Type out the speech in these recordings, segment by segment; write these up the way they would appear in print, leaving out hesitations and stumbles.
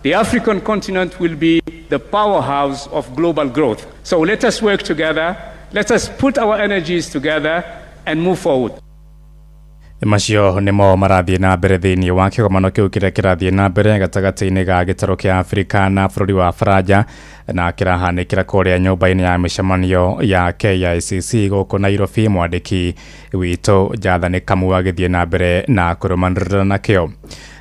The African continent will be the powerhouse of global growth. So let us work together, let us put our energies together and move forward. Macio nĩmo marathiĩ na mbere thĩinĩ wa kĩgomano kĩu kĩrĩa kĩrathiĩ na mbere gatagatĩ-inĩ ga gĩtarũ kĩa Afrika na bũrũri wa Faranja na kĩrahanĩkĩra kũrĩa nyũmba-inĩ ya mĩcemanio ya KICC gũkũ Nairobi. Mwandĩki witũ Jathani Kamu agĩthiĩ na mbere na kũrũmanĩrĩra nakĩo.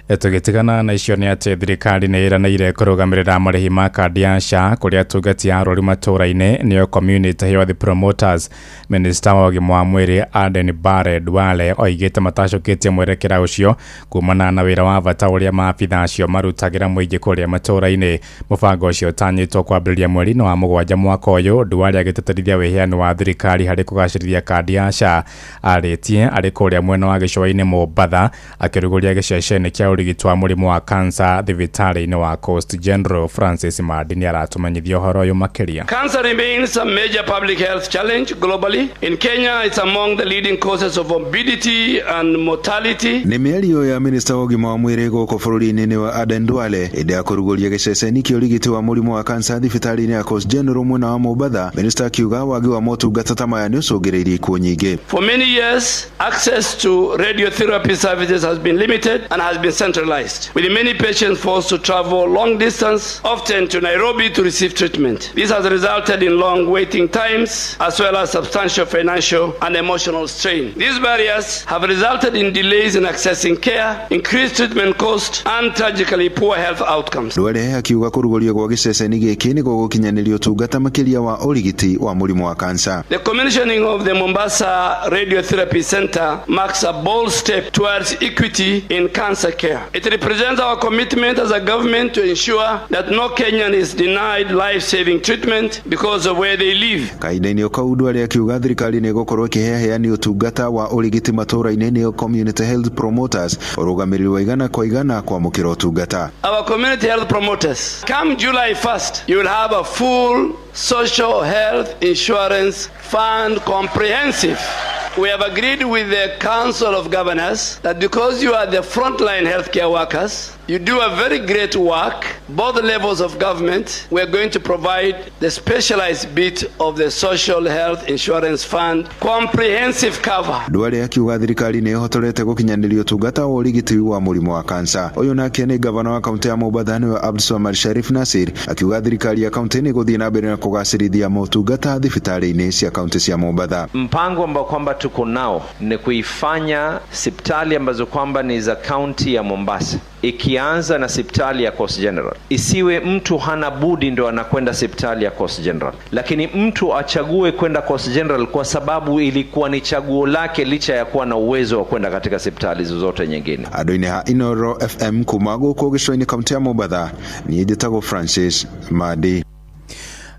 Tũgĩtigana na icio nĩ atĩ thirikari nĩ ĩranĩire kũrũgamĩrĩra marĩhi ma kandi ya SHA kũrĩ atungati a arwaru matũũra-inĩ, nĩo Community Health Promoters. Minista wa ũgima wa mwĩrĩ Aden Bare Duale oigĩte matacũkĩtie mwerekera ũcio kumana na wĩra wa bata ũrĩa maabitha acio marutagĩra mũingĩ kũrĩa matũũra-inĩ. Mũbango ũcio ũtanyĩtwo kwambĩrĩria mweri-inĩ wa 7 mwaka ũyũ. Duale agĩtĩtĩrithia wĩheani wa thirikari harĩ kũgacĩrithia kandi ya SHA. Arĩtie arĩ kũrĩa mwena wa gĩcũa-inĩ Mombatha akĩrugũria gĩceceni kĩa ũrigiti wa mũrimũ wa kansa thibitarĩ-inĩ wa Coast General. Francis Mandi nĩ aratũmenyithia ũhoro ũyũ makĩria. Cancer remains a major public health challenge globally. In Kenya, it's among the leading causes of morbidity and mortality. Nĩ mĩario ya minista wa ũgima wa mwĩrĩ gũkũ bũrũri-inĩ wa Aden Duale hĩndĩ ya kũrugũria gĩceceni kĩa ũrigiti wa mũrimũ wa kansa thibitarĩ-inĩ ya Coast General mwena wa Mombatha. Minista akiuga wagi wa motungata ta maya nĩ ũcũngĩrĩirie ikuũ nyingĩ. For many years, access to radiotherapy services has been limited and has been centralized, with many patients forced to travel long distance, often to Nairobi, to receive treatment. This has resulted in long waiting times as well as substantial financial and emotional strain. These barriers have resulted in delays in accessing care, increased treatment costs, and tragically poor health outcomes. Duale akiuga kũrugũrio gwa gĩceceni gĩkĩ nĩ gũgũkinyanĩria ũtungata makĩria wa ũrigiti wa mũrimũ wa kansa. The commissioning of the Mombasa Radiotherapy Center marks a bold step towards equity in cancer care. It represents our commitment as a government to ensure that no Kenyan is denied life-saving treatment because of where they live. Kahinda-inĩ kau Duale akiuga thirikari nĩ ĩgũkorwo ĩkĩhe aheani ũtungata wa ũrigiti matũũra-inĩ, nĩo Community Health Promoters, ũrũgamĩrĩri wa igana kwa igana kwamũkĩra ũtungata. Our community health promoters, come July 1st, you will have a full social health insurance fund comprehensive. We have agreed with the Council of Governors that because you are the frontline healthcare workers, you do a very great work, both levels of government, we are going to provide the specialized bit of the Social Health Insurance Fund comprehensive cover. Duale akiuga thirikari nĩ ĩhotorete gũkinyanĩria ũtungata wa ũrigiti wa mũrimũ wa kansa. Ũyũ nake nĩ gavana wa kaunti ya Mombatha nĩwe Abdulswamad Sharif Nasir akiuga thirikari ya kaunti nĩ ĩgũthiĩ na mbere na kũgacĩrithia motungata thibitarĩ-inĩ cia kaunti cia Mombatha. Mpango ambao kwamba tuko nao ni kuifanya hospitali ambazo kwamba ni za kaunti ya Mombasa, ikianza na hospitali ya Coast General, isiwe mtu hana budi ndo anakwenda hospitali ya Coast General, lakini mtu achague kwenda Coast General kwa sababu ilikuwa ni chaguo lake licha ya kuwa na uwezo wa kwenda katika hospitali zozote nyingine. Andũ-inĩ ha Inoro FM kuma gũkũ gĩcũa-inĩ kaunti ya Mombatha, niĩ njĩtagwo Francis Mandi.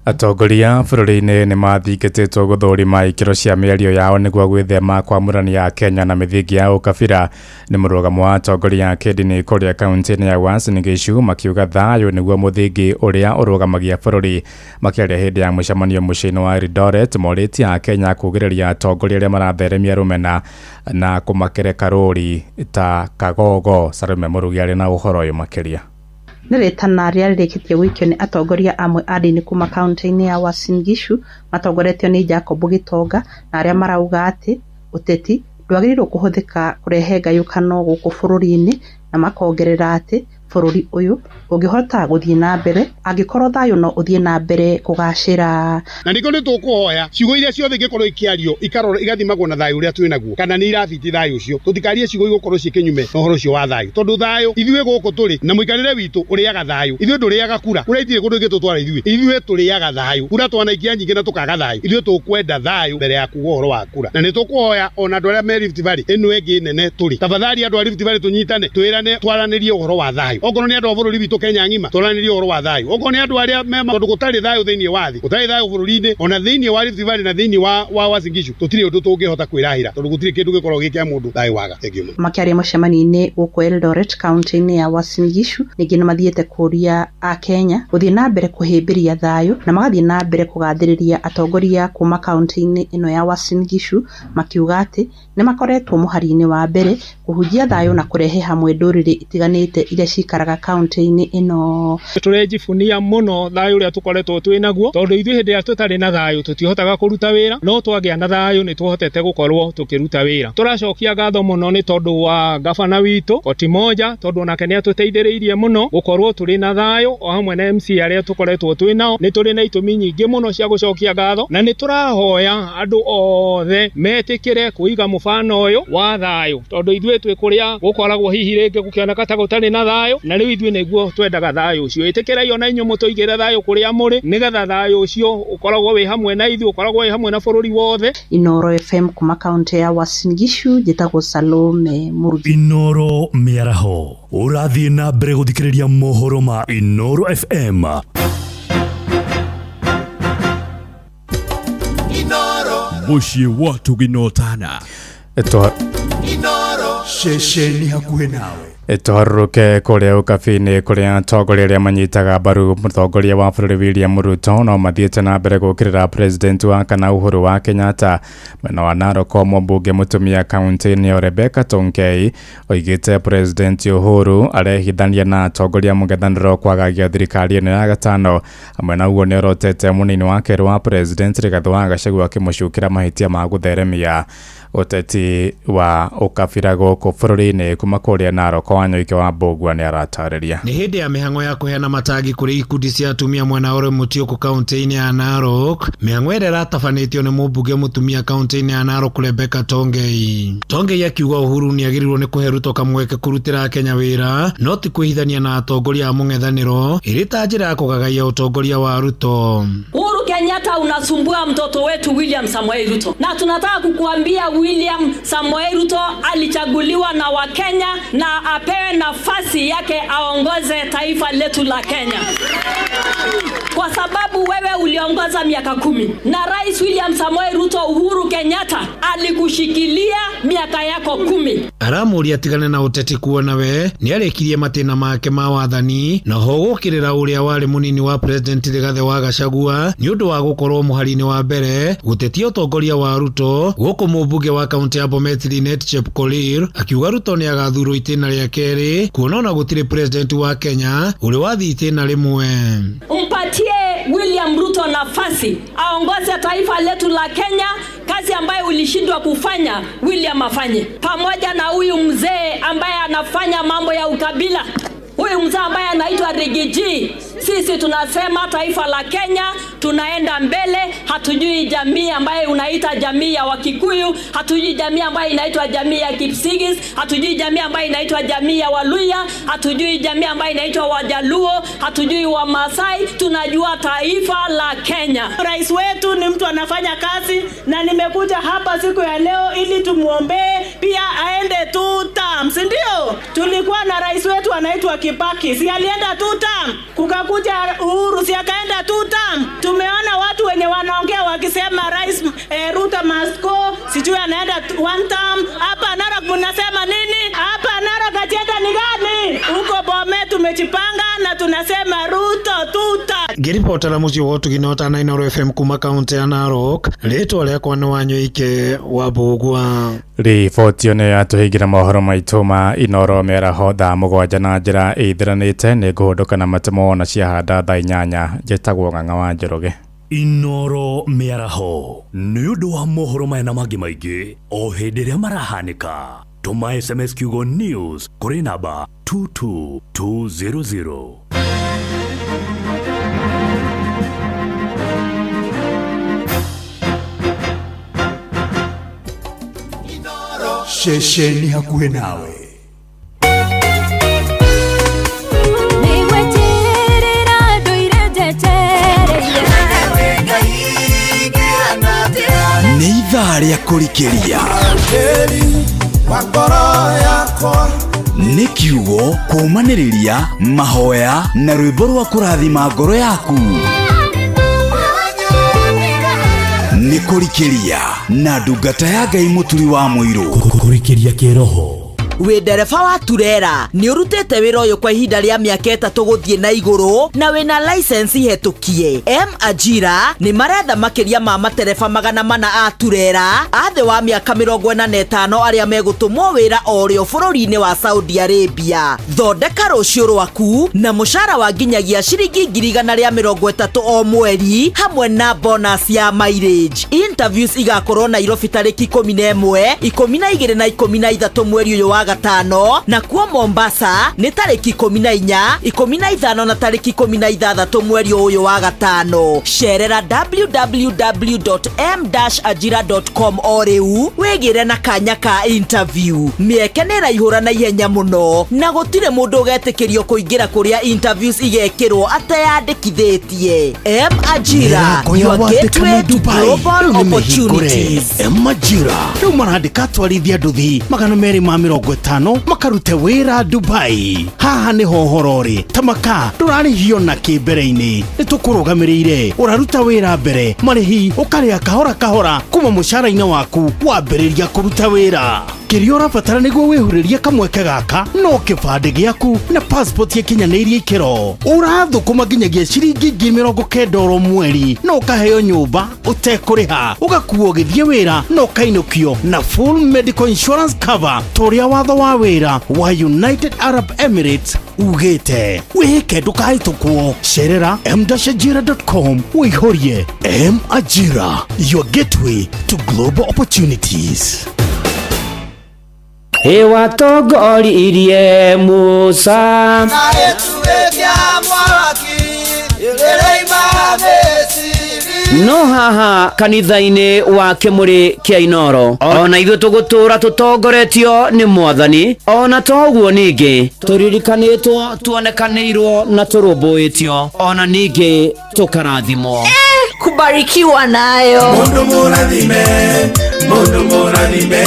Atongoria bũrũri-inĩ nĩ mathingĩtĩtwo gũthũrima ikĩro cia mĩario yao nĩguo gwĩthema kwamũrania Kenya na mĩthingi ya ũkabira. Nĩ mũrũgamo wa atongoria a kĩndini kũrĩa kaunti-inĩ ya Uasin Gishu makiuga thayũ nĩguo mũthingi ũrĩa ũrũgamagia bũrũri. Makĩaria hĩndĩ ya mũcemanio mũciĩ-inĩ wa Eldoret, morĩtie Akenya kugĩrĩria atongoria arĩa maratheremia rũmena na kũmakereka rũri ta Kagogo. Salome Mũrugi arĩ na ũhoro ũyũ makĩria. Nĩ rĩtana rĩrĩa rĩrĩkĩtie gũikio nĩ atongoria amwe a ndini kuma kaunti-inĩ ya Uasin Gishu matongoretio nĩ Jacob Gitonga, na arĩa marauga atĩ ũteti ndwagĩrĩirwo kũhũthĩka kũrehe ngayũkano gũkũ bũrũri-inĩ, na makongerera atĩ bũrũri ũyũ ũngĩhota gũthiĩ na mbere angĩkorwo thayũ no ũthiĩ na mbere kũgacĩra. Na nĩkĩo nĩ tũkũhoya ciugo iria ciothe ingĩkorwo ikĩario ikarora igathimagwo na thayũ ũrĩa twĩ naguo, kana nĩ irabiti thayũ ũcio. Tũtikarie ciugo igũkorwo ciĩ kĩnyume na ũhoro ũcio wa thayũ, tondũ thayũ ithuĩ gũkũ tũrĩ na mũikarĩre witũ ũrĩaga thayũ. Ithuĩ ndũrĩaga kura, kura itirĩ kũndũ ingĩtũtwara ithuĩ. Ithuĩ tũrĩaga thayũ, kura twanaikia nyingĩ na tũkaga thayũ. Ithuĩ tũkwenda thayũ mbere ya kuga ũhoro wa kura, na nĩ tũkũhoya ona andũ arĩa me Rift Valley ĩno ĩngĩ nene tũrĩ, tafadhali andũ a Rift Valley tũnyitane, twĩrane, twaranĩrie ũhoro wa thayũ. Okorwo nĩ andũ a bũrũri witũ Kenya ng'ima, twaranĩrie ũhoro wa thayũ. Okorwo nĩ andũ arĩa me tondũ gũtarĩ thayũ thĩinĩ wa thĩ, gũtarĩ thayũ bũrũri-inĩ, ona thĩinĩ wa Rift Valley na thĩinĩ wa Uasin Gishu, tũtirĩ ũndũ tũngĩhota kwĩrahĩra tondũ gũtirĩ kĩndũ gĩkoragwo gĩ kĩa mũndũ thayũ waga. Thank you. Makĩaria mũcemanio-inĩ gũkũ Eldoret kaunti-inĩ ya Uasin Gishu, ningĩ nĩ mathiĩte kũria Akenya gũthiĩ na mbere kũhĩmbĩria thayũ na magathiĩ na mbere kũgathĩrĩria atongoria kuma kaunti-inĩ ĩno ya Uasin Gishu, makiuga atĩ nĩ makoretwo mũhari-inĩ wa mbere Kũhunjia thayũ na kũrehe hamwe ndũrĩrĩ itiganĩte iria cikaraga kaunti-inĩ ĩno. Tũrejibunia mũno thayũ ũrĩa tũkoretwo twĩ naguo, tondũ ithuĩ hĩndĩ ĩrĩa tũtarĩ na thayũ tũtihotaga kũruta wĩra, no twagĩa na thayũ nĩ tũhotete gũkorwo tũkĩruta wĩra. Tũracokia ngatho mũno nĩ tondũ wa gabana witũ Koti Moja, tondũ onake nĩ atũteithĩrĩirie mũno gũkorwo tũrĩ na thayũ, o hamwe na MC arĩa tũkoretwo twĩ nao. Nĩ tũrĩ na itũmi nyingĩ mũno cia gũcokia ngatho, na nĩ tũrahoya andũ othe metĩkĩre kũiga mũbano ũyũ wa thayũ, tondũ ithuĩ twĩ kũrĩa gũkoragwo hihi rĩngĩ gũkĩoneka ta gũtarĩ na thayũ, na rĩu ithuĩ nĩguo twendaga thayũ ũcio. Ĩtĩkĩrai ona inyuĩ mũtũigĩre thayũ kũrĩa mũrĩ, nĩgetha thayũ ũcio ũkoragwo wĩ hamwe na ithuĩ, ũkoragwo wĩ hamwe na bũrũri wothe. Inoro FM kuma kaunti ya Uasin Gishu, njĩtagwo Salome Murugi. Inoro mĩaraho ũrathiĩ na mbere gũthikĩrĩria mohoro ma Inoro FM. Mũciĩ wa Tuginotana. Ceceni hakuhĩ nawe. Tũharũrũke kũrĩa ũkabi-inĩ, kũrĩa atongoria arĩa manyitaga mbaru mũtongoria wa bũrũri William Ruto no mathiĩte na mbere gũkĩrĩra president wa kana Uhuru wa Kenyatta. Mwena wa Narok, mũmbunge mũtumia kaunti-inĩ ya Rebecca Tonkei oigĩte president Uhuru arehithania na atongoria mũng'ethanĩro kwagagia thirikari ĩno ya gatano. Hamwe na ũguo, nĩorotete mũnini wa kerĩ wa president Rigathĩ wa Gachagua akĩmũcukĩra mahĩtia ma gũtheremia ũteti wa ũkabira gũkũ bũrũri-inĩ. Kuma kũrĩa Narok, Wanyoike wa Mbũgua nĩ aratarĩria. Nĩ hĩndĩ ya mĩhang'o ya kũheana matangi kũrĩ ikundi cia atumia mwena wa Mutioko kaunti-inĩ ya Narok, mĩhang'o ĩrĩa ĩratabanĩtio nĩ mũmbunge mũtumia kaunti-inĩ ya Narok Rebecca Tongei. Tongei akiuga Uhuru nĩ agĩrĩirwo nĩ kũhe Ruto kamweke kũrutĩra Kenya wĩra, no ti kwĩhithania na atongoria a mũng'ethanĩro ĩrĩ ta njĩra ya kũgagaia ũtongoria wa Ruto. Uhuru Kenyatta, unasumbua mtoto wetu William Samoei Ruto, na tunataka kukuambia William Samoei Ruto alichaguliwa na Wakenya na apewe nafasi yake aongoze taifa letu la Kenya, kwa sababu wewe uliongoza miaka 10 na Rais William Samoei Ruto, Uhuru Kenyatta alikushikilia miaka yako 10. Aramũria atigane na ũteti kuona we nĩ arĩkirie matĩna make ma wathani, na ho gũkĩrĩra ũrĩa warĩ mũnini wa president Rigathĩ wa Gachagua nĩ ũndũ wa gũkorwo mũhari-inĩ wa mbere gũtetia ũtongoria wa Ruto. Gũkũ mũmbunge wa kaunti ya Bomet Linet Chepkorir akiuga Ruto nĩ agathurwo itĩna rĩa kerĩ, kuona ona gũtirĩ president wa Kenya ũrĩ wathiĩ itĩna rĩmwe. Mpatie William Ruto nafasi aongoze taifa letu la Kenya, kazi ambayo ulishindwa kufanya William afanye, pamoja na huyu mzee ambaye anafanya mambo ya ukabila, huyu mzee ambaye anaitwa Riggy G. Sisi tunasema taifa la Kenya tunaenda mbele, hatujui jamii ambayo unaita jamii ya Wakikuyu, hatujui jamii ambayo inaitwa jamii ya Kipsigis, hatujui jamii ambayo inaitwa jamii ya Waluya, hatujui jamii ambayo inaitwa Wajaluo, hatujui Wamasai, tunajua taifa la Kenya. Rais wetu ni mtu anafanya kazi, na nimekuja hapa siku ya leo ili tumuombee pia aende 2 terms, ndio? Tulikuwa na rais wetu anaitwa Kibaki, si alienda 2 term? Kukakuja Uhuru, si akaenda 2 term? Tumeona watu wenye wanaongea wakisema Rais Ruto must go, sijui anaenda 1 term. Hapa Narok mnasema nini? Hapa Narok agenda ni gani? Huko Bomet tumejipanga na tunasema Ruto 2 term. Ngĩribotera mũciĩ wa Ũtugi na Ũtana Inoro FM kuma kaunti ya Narok, rĩtwa rĩakwa nĩ Wanyoike wa Mbũgua. Riboti ĩyo nĩyo yatũhingĩra mohoro maitũ ma Inoro mĩaraho thaa 7 na njĩra ĩithĩranĩte. Nĩ ngũhũndũka na matemo na ciahanda thaa 8. Njĩtagwo Ng'ang'a wa Njoroge. Inoro mĩaraho nĩ ũndũ wa mohoro maya na mangĩ maingĩ o hĩndĩ ĩrĩa marahanĩka. Tũma SMS kiugo news kũrĩ namba 22200. Ceceni hakuhĩ nawe. Nĩ ithaa rĩa kũrikĩria, nĩ kiugo kũũmanĩrĩria, mahoya na rwĩmbo rwa kũrathima ngoro yaku. Nĩ kũrikĩria na ndungata ya Ngai Mũturi wa Mũirũ. Kũrikĩria kĩroho. Wĩ ndereba wa turera, nĩ ũrutĩte wĩra ũyũ kwa ihinda rĩa mĩaka 3 gũthiĩ na igũrũ na wĩna license hetũkie. M Ajira nĩ maretha makĩria ma matereba 400 a turera a thĩ wa mĩaka 45 arĩa megũtũmwo wĩra o rĩo bũrũri-inĩ wa Saudi Arabia. Thondeka rũciũ rwaku na mũcara wa nginyagia ciringi 130,000 o mweri hamwe na bonus ya mileage. Interviews igakorwo Nairobi tarĩki 11, 12 na 13 mweri ũyũ wa gatano, na kuo Mombasa nĩ tarĩki 14, 15 na tarĩki 16 mweri ũyũ wa gatano. Cerera www.m-ajira.com o rĩu wĩgĩre na kanya ka interview. Mĩeke nĩ ĩraihũra na ihenya mũno na gũtirĩ mũndũ ũgetĩkĩrio kũingĩra kũrĩa interviews igekĩrwo ateyandĩkithĩtie. M Ajira, your gateway to global opportunities. M Ajira rĩu marandĩka atwarithia nduthi 250 makarute wĩra Dubai. Haha nĩho ũhoro ũrĩ, tamaka ndũrarĩhio na kĩ mbere-inĩ, nĩ tũkũrũgamĩrĩire, ũraruta wĩra mbere, marĩhi ũkarĩa kahora kahora kuma mũcara-inĩ waku wambĩrĩria kũruta wĩra. Kĩrĩa ũrabatara nĩguo wĩhurĩrie kamweke gaka no kĩbandĩ gĩaku na passport ĩkinyanĩirie ikĩro. Ũrathũkũma nginyagia ciringi 90,000 oro mweri na ũkaheo nyũmba ũtekũrĩha, ũgakuo ũgĩthiĩ wĩra na ũkainũkio na full medical insurance cover ta ũrĩa watho wa wĩra wa United Arab Emirates ugĩte. Wĩhĩke ndũkahĩtũkwo. Cerera m-ajira.com ũihũrie. M Ajira, your gateway to global opportunities. Ĩwatongoririe Musa na gĩtugĩ mwaki ĩrĩima Misiri. No haha kanitha-inĩ wa Kĩmũrĩ kĩa Inoro ona ithuĩ tũgũtũra tũtongoretio nĩ Mwathani, ona to ũguo ningĩ tũririkanĩtwo, tuonekanĩirwo na tũrũmbũĩtio, ona ningĩ tũkarathimwo. Kubarikiwa nayo. Mundu mũrathime, mundu mũrathime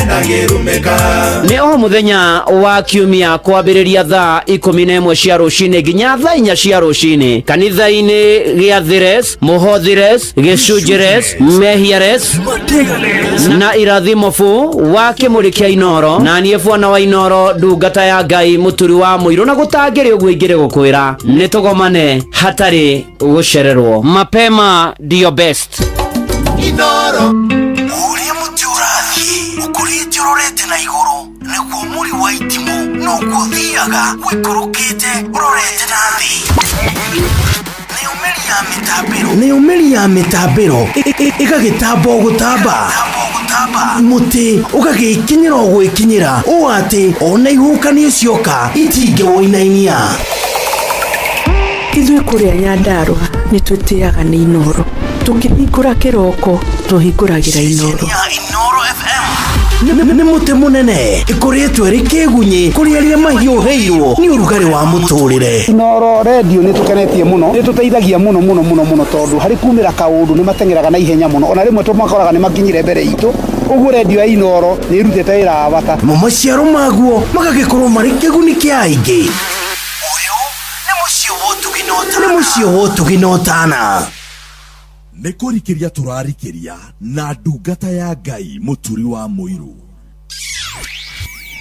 ndangĩrumĩka. Nĩ o mũthenya wa kiumia kwambĩrĩria thaa 11 cia rũcinĩ nginya thaa 4 cia rũcinĩ kanitha-inĩ gĩa Thires, Mũhothires, Gĩcunjĩres, Mehiares na Irathimobu wa Kĩmũrĩ kĩa Inoro, na niĩ bwana wa Inoro, ndungata ya Ngai, mũturi wa mũirũ, na gũtangĩrĩ ũguo ingĩrĩ gũkwĩra nĩ tũgomane hatarĩ gũcererwo. Mapema ndio best. Inoro. Ũrĩa mũtĩ ũrathiĩ ũkũrĩte ũrorete na igũrũ nĩguo mũri wa itimũ noguo ũthiaga ũikũrũkĩte ũrorete na thĩ. Nĩyo mĩri ya mĩtambĩro ĩgagĩtamba o gũtamba, mũtĩ ũgagĩkinyĩra o gwĩkinyĩra ũũ atĩ ona ihuhũkanio cioka itingĩwũinainia. Ithuĩ kũrĩa Nyandarũa nĩ twĩtĩaga nĩ Inoro, tũkĩhingũra kĩroko tũhingũragĩra Inoro. Nĩ mũtĩ mũnene ĩkũrĩtwo ĩrĩ kĩgunyĩ kũrĩ arĩa mahiũhĩirwo nĩ ũrugarĩ wa mũtũrĩre. Inoro radio nĩ tũkenetie mũno, nĩ tũteithagia mũno mũno mũno mũno, tondũ harĩ kumĩra kaũndũ nĩ mateng'eraga na ihenya mũno, ona rĩmwe tũmakoraga nĩ makinyire mbere itũ. Ũguo radio ya Inoro nĩ ĩrutĩte wĩra wa bata. Mo maciaro maguo magagĩkorwo marĩ kĩguni kĩa aingĩ. Nĩ mũciĩ wa ũtugi na ũtana. Nĩ kũrikĩria tũrarikĩria na ndungata ya Ngai mũturi wa mũirũ.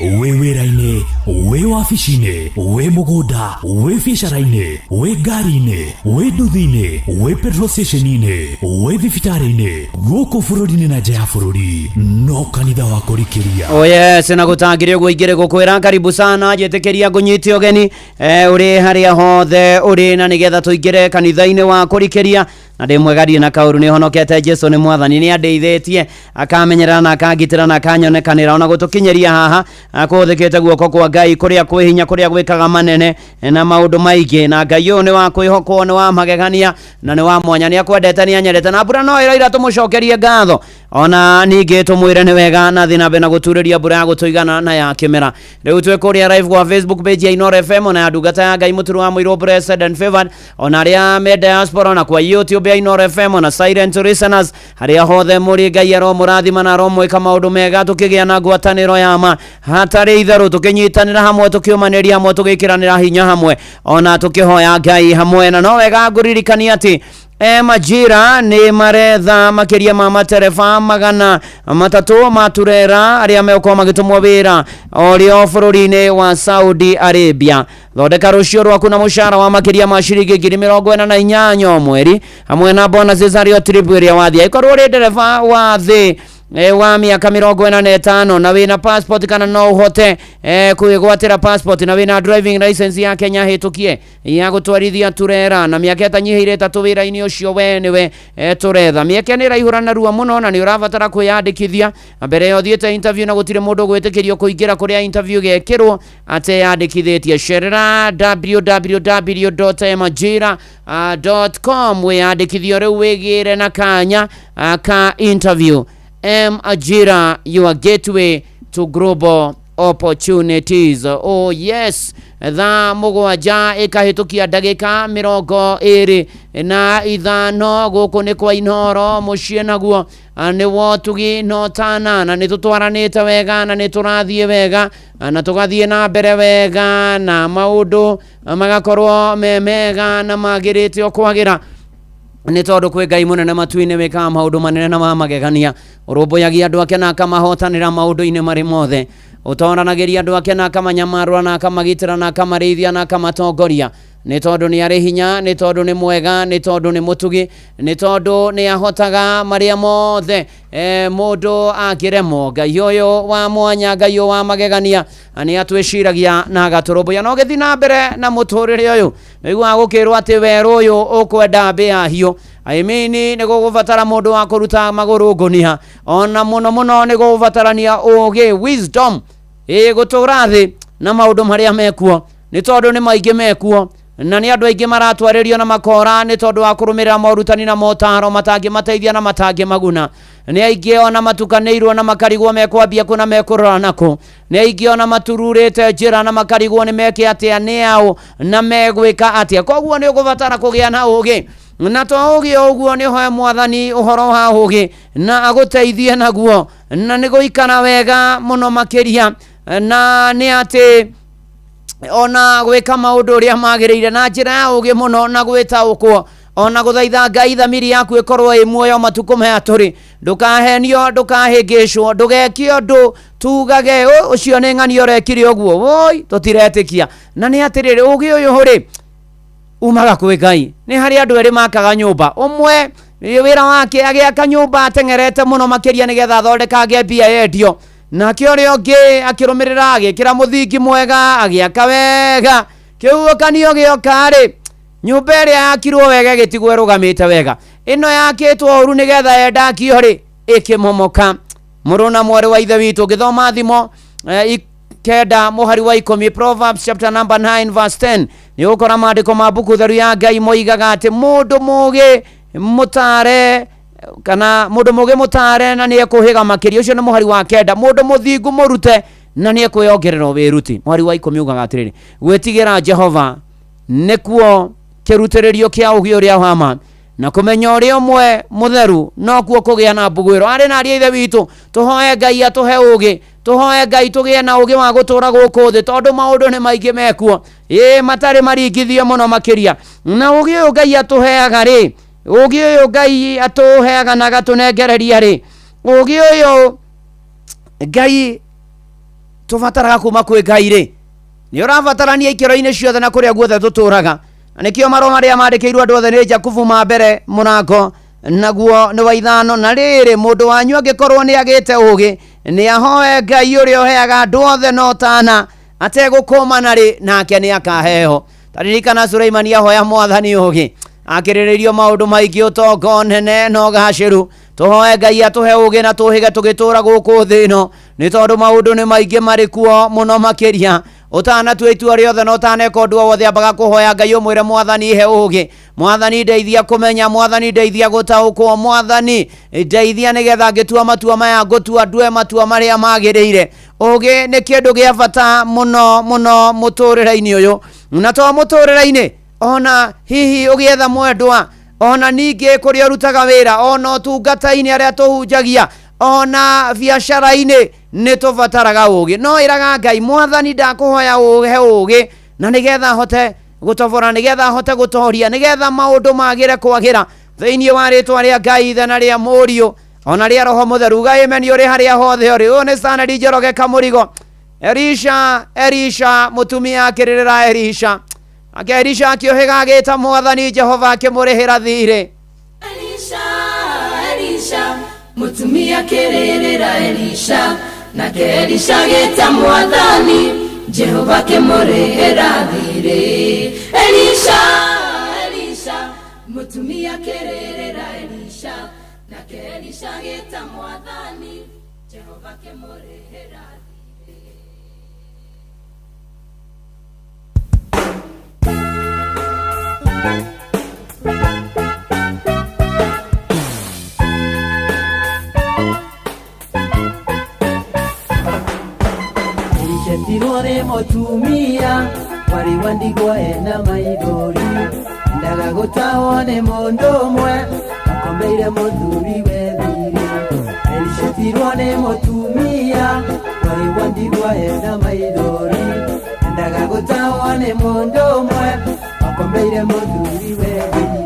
Wĩ wĩra-inĩ, wĩ wabici-inĩ, wĩ mũgũnda, wĩ biacara-inĩ, wĩ ngari-inĩ, wĩ nduthi-inĩ, wĩ petrol station-inĩ, wĩ thibitarĩ-inĩ, gũkũ bũrũri-inĩ na nja ya bũrũri, no kanitha wa kũrikĩria. Oh yes, na gũtangĩrĩ ũguo ingĩrĩ gũkwĩra karibu sana, njĩtĩkĩria ngũnyite ũgeni ũrĩ harĩa hothe ũrĩ, na nĩgetha tũingĩre kanitha-inĩ wa kũrikĩria. Na ndĩ mwega ndirĩ na kaũru, nĩ honokete Jesu nĩ Mwathani, nĩ andeithĩtie akamenyerera na akangitĩra na akanyonekanĩra, ona gũtũkinyĩria haha kũhũthĩkĩte guoko kwa Ngai kũrĩa kwĩ hinya, kũrĩa gwĩkaga manene na maũndũ maingĩ. Na Ngai ũyũ nĩ wa kwĩhokwo, nĩ wa magegania na nĩ wa mwanya, nĩ akwendete, nĩ anyendete, na mbura no ĩroira tũmũcokerie ngatho, ona ningĩ tũmwĩre nĩ wega na thiĩ na mbere na gũturĩria mbura ya gũtũigana na ya kĩmera. Rĩu twĩ kũrĩa live kwa Facebook page ya Inoro FM ona ya ndungata ya Ngai mũturi wa mũirũ blessed and favored, ona arĩa me diaspora, ona kwa YouTube ya Inoro FM, ona silent listeners harĩa hothe mũrĩ, Ngai aromũrathima na aromwĩka maũndũ mega, tũkĩgĩa na ngwatanĩro ya ma hatarĩ itherũ, tũkĩnyitanĩra hamwe, tũkĩũmanĩria hamwe, tũgĩkĩranĩra hinya hamwe, ona tũkĩhoya Ngai hamwe. Na no wega ngũririkania atĩ Majira nĩ maretha makĩria ma matereba 300 ma turera arĩa megũkorwo magĩtũmwo wĩra orĩo bũrũri-inĩ wa Saudi Arabia. Thondeka rũciũ rwaku na mũcara wa makĩria ma ciringi 48,000 o mweri hamwe na bonuses harĩ o trip ĩrĩa wathiĩ. Angĩkorwo ũrĩ ndereba wa thĩ wa mĩaka 45 na wĩna passport kana no ũhote kwĩgwatĩra passport na wĩna driving license ya Kenya hĩtũkie ya gũtwarithia turera na mĩaka ĩtanyihĩire 3 wĩra-inĩ ũcio we nĩwe tũretha. Mĩeke nĩ ĩraihũra narua mũno na nĩ ũrabatara kwĩyandĩkithia mbere ya ũthiĩte interview na gũtirĩ mũndũ ũgwĩtĩkĩrio kũingĩra kũrĩa interview gekĩrwo ateyandĩkithĩtie. Cerera www.majira.com wĩyandĩkithio rĩu wĩgĩre na kanya ka interview. Ajira, your gateway to global opportunities. Oh yes, thaa 7 ĩkahĩtũkia ndagĩka 25 gũkũ nĩ kwa Inooro mũciĩ naguo nĩ wotugi no tana na nĩ tũtwaranĩte wega na nĩ tũrathiĩ wega na tũgathiĩ na mbere wega na maũndũ magakorwo me mega na magĩrĩte o kwagĩra nĩ tondũ kwĩ Ngai mũnene matu-inĩ wĩkaga maũndũ manene na ma magegania. Ũrũmbũyagia andũ ake na akamahotanĩra maũndũ-inĩ marĩ mothe. Ũtoranagĩria andũ ake na akamanyamarũra na akamagitĩra na akamarĩithia na akamatongoria. Nĩ tondũ nĩ arĩ hinya, nĩ tondũ nĩ mwega, nĩ tondũ nĩ mũtugi, nĩ tondũ nĩ ahotaga marĩa mothe mũndũ angĩremwo. Ngai ũyũ wa mwanya, Ngai ũyũ wa magegania nĩ atwĩciragia na agatũrũmbũiya. No gĩthiĩ na mbere na mũtũrĩre ũyũ nĩguaga gũkĩrwo atĩ werũ ũyũ ũkwenda mbĩa hiũ. I mean, nĩ gũgũbatara mũndũ wa kũruta magũrũ ngũnia, ona mũno mũno nĩ gũgũbatarania ũgĩ, wisdom, gũtũra thĩ na maũndũ marĩa mekuo, nĩ tondũ nĩ maingĩ mekuo na nĩ andũ aingĩ maratwarĩrio na makora nĩ tondũ wa kũrũmĩrĩra morutani na motaro matangĩmateithia na matangĩmaguna. Nĩ aingĩ ona matukanĩirwo na makarigwo mekwambia kũ na mekũrora nakũ. Nĩ aingĩ ona matururĩte njĩra na makarigwo nĩ meke atĩa, nĩ aũ na megwĩka atĩa. Koguo nĩ ũgũbatara kũgĩa na ũgĩ, na to ũgĩ o ũguo nĩ ũhoe Mwathani ũhoro wa ũgĩ na agũteithie naguo, na nĩ gũikara wega mũno makĩria, na nĩ atĩ ona gwĩka maũndũ ũrĩa magĩrĩire na njĩra ya ũgĩ mũno na gwĩtaũkwo, ona gũthaitha Ngai thamiri yaku ĩkorwo ĩ muoyo matukũ maya tũrĩ. Ndũkahenio, ndũkahĩngĩcwo, ndũgeke ũndũ tugage ũcio nĩ ng'ani ũrekire ũguo, woi tũtiretĩkia. Na nĩ atĩrĩrĩ, ũgĩ ũyũ rĩ umaga kwĩ Ngai. Nĩ harĩ andũ erĩ makaga nyũmba, ũmwe wĩra wake agĩaka nyũmba ateng'erete mũno makĩria nĩgetha athondekange mbia yendio, nake ũrĩa ũngĩ akĩrũmĩrĩra agĩkĩra mũthingi mwega agĩaka wega. Kĩhuhũkanio gĩoka rĩ, nyũmba ĩrĩa yakirwo wega ĩgĩtigwo ĩrũgamĩte wega, ĩno yakĩtwo ũru nĩgetha yendakio rĩ ĩkĩmomoka. Mũrũ na mwarĩ wa Ithe witũ, ngĩthoma thimo 9 mũhari wa 10, Proverbs chapter number 9 verse 10, nĩ ũgũkora maandĩko ma mbuku theru ya Ngai moigaga atĩ mũndũ mũgĩ mũtare, kana mũndũ mũgĩ mũtare na nĩ ekũhĩga makĩria. Ũcio nĩ mũhari wa 9. Mũndũ mũthingu mũrute na nĩ ekwĩongerera wĩruti. Mũhari wa 10 ugaga atĩrĩrĩ, gwĩtigĩra Jehova nĩkuo kĩrutĩrĩrio kĩa ũgĩ ũrĩa wa ma, na kũmenya ũrĩa ũmwe mũtheru nokuo kũgĩa na mbuguĩro. Arĩ na ariũ a Ithe witũ, tũhoe Ngai atũhe ũgĩ, tũhoe Ngai tũgĩe na ũgĩ wa gũtũra gũkũ thĩ, tondũ maũndũ nĩ maingĩ mekuo, matarĩ maringithie mũno makĩria. Na ũgĩ ũyũ Ngai atũheaga rĩ, ũgĩ ũyũ Ngai atũheaga na agatũnengereria rĩ, ũgĩ ũyũ Ngai tũbataraga kuma kwĩ Ngai rĩ, nĩ ũrabatarania ikĩro-inĩ ciothe na kũrĩa guothe tũtũraga. Na nĩkĩo marũa marĩa mandĩkĩirwo andũ othe nĩ Jakubu ma mbere mũrango naguo nĩ wa 5. Na rĩrĩ, mũndũ wanyu angĩkorwo nĩ agĩte ũgĩ, nĩ ahoe Ngai ũrĩa ũheaga andũ othe na ũtana ategũkũmana rĩ, nake nĩ akaheo. Taririkana Suleimani ahoya Mwathani ũgĩ, akĩrĩrĩrio maũndũ maingĩ, ũtonga nene na ũgacĩru. Tũhoe Ngai atũhe ũgĩ na tũhĩge tũgĩtũra gũkũ thĩ ĩno, nĩ tondũ maũndũ nĩ maingĩ marĩ kuo mũno makĩria. Ũtanatua itua rĩothe na ũtaneka ũndũ o wothe, ambaga kũhoya Ngai ũmwĩre, Mwathani he ũgĩ, Mwathani ndeithia kũmenya, Mwathani ndeithia gũtaũkwo, Mwathani ndeithia nĩgetha ngĩtua matua maya ngũtua ndue matua marĩa magĩrĩire. Ũgĩ nĩ kĩndũ gĩa bata mũno mũno mũtũrĩre-inĩ ũyũ, na to mũtũrĩre-inĩ, ona hihi ũgĩetha mwendwa, ona ningĩ kũrĩa ũrutaga wĩra, ona ũtungata-inĩ arĩa tũhunjagia, ona biacara-inĩ, nĩ tũbataraga ũgĩ. No ĩraga Ngai, Mwathani ndakũhoya ũhe ũgĩ na nĩgetha hote gũtobora, nĩgetha hote gũtoria, nĩgetha maũndũ magĩre kwagĩra. Thĩinĩ wa rĩtwa rĩa Ngai Ithe na rĩa Mũriũ ona rĩa Roho Mũtheru. Uga amen ũrĩ harĩa hothe ũrĩ. Ũyũ nĩ Stanley Njoroge Kamũrigo. Elisha, Elisha, mũtumia akĩrĩrĩra Elisha. Nake Elisha akĩũhĩga agĩta Mwathani Jehova akĩmũrĩhĩra thirĩ. Elisha, Elisha, mũtumia akĩrĩrĩra Elisha, nake Elisha agĩta Mwathani Jehova akĩmũrĩhĩra thirĩ. Elisha, Elisha, mũtumia akĩrĩrĩra Elisha, nake Elisha agĩta Mwathani Jehova akĩmũrĩhĩra thirĩ. Elisha nĩ mũtumia warĩ wa ndigwa ena maithori, endaga gũtahwo nĩ mũndũ ũmwe akomeire mũthuri we thirĩ. Elisha nĩ mũtumia warĩ wa ndigwa ena maithori, endaga gũtahwo nĩ mũndũ ũmwe akomeire mũthuri we thirĩ.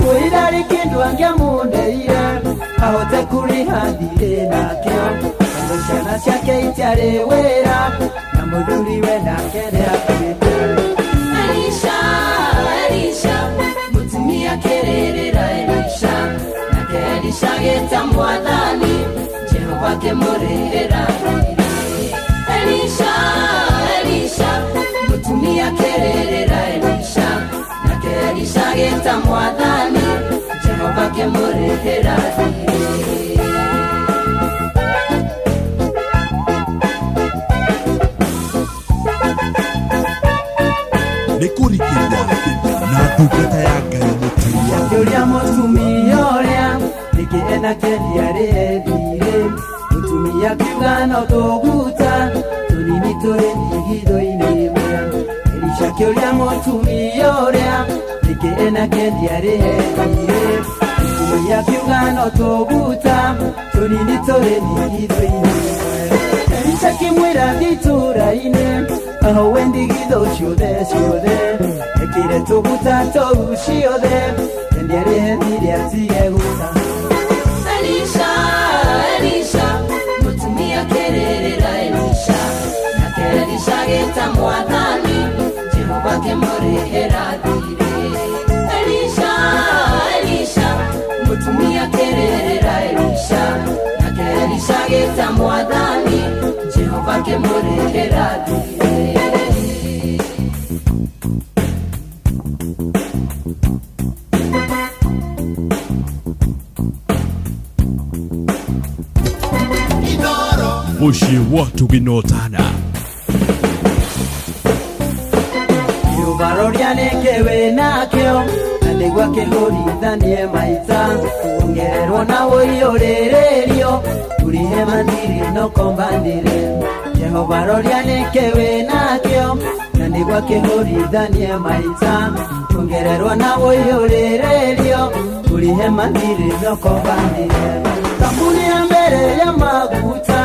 Wĩirarĩ kĩndũ angĩamũndeire ahote kũrĩha thirĩ nakĩo, tondũ ciana ciake itiarĩ wĩra na mũthuri we nake nĩakuĩte. Elisha, Elisha, mũtumia akĩrĩrĩra Elisha, nake Elisha agĩta Mwathani Jehova akĩmũrĩhĩra thirĩ. Elisha, Elisha, mũtumia akĩrĩrĩra Elisha, nake Elisha agĩta Mwathani Jehova akĩmũrĩhĩra thirĩ. Nĩ kũrikĩria na ndungata ya Ngai mũturi wa Akĩũria mũtumia ũrĩa nĩkĩ enake ndiarĩhe thirĩ, mũtumia akiuga no tũguta tũnini tũrĩ ndigithũ-inĩ ĩmwe. Elisha akĩũria mũtumia ũrĩa nĩkĩ enake ndiarĩhe thirĩ, mũtumia akiuga no tũguta tũnini tũrĩ ndigithũ-inĩ ĩmwe. Elisha akĩmwĩra thiĩ itũũra-inĩ ahowe ndigithũ ciothe ciothe, ekĩre tũguta tũu ciothe, endiarĩhe thirĩ atige gũta. Elisha, Elisha, mũtumia akĩrĩrĩra Elisha, nake Elisha agĩta Mwathani Jehova akĩmũrĩhĩra thirĩ. Elisha, Elisha, mũtumia akĩrĩrĩra Elisha, nake Elisha agĩta Mwathani Jehova akĩmũrĩhĩra thirĩ. Mũciĩ wa Tũginotana. Jehova roria nĩkĩ wĩ nakĩo na nĩguo akĩhũrithanie maita, ongererwo na ũiyũrĩrĩrio tũrĩhe mathirĩ no kombanĩre. Jehova roria nĩkĩ wĩ nakĩo na nĩguo akĩhũrithanie maita, ongererwo na ũiyũrĩrĩrio tũrĩhe mathirĩ no kombanĩre. Kambuni ya mbere ya maguta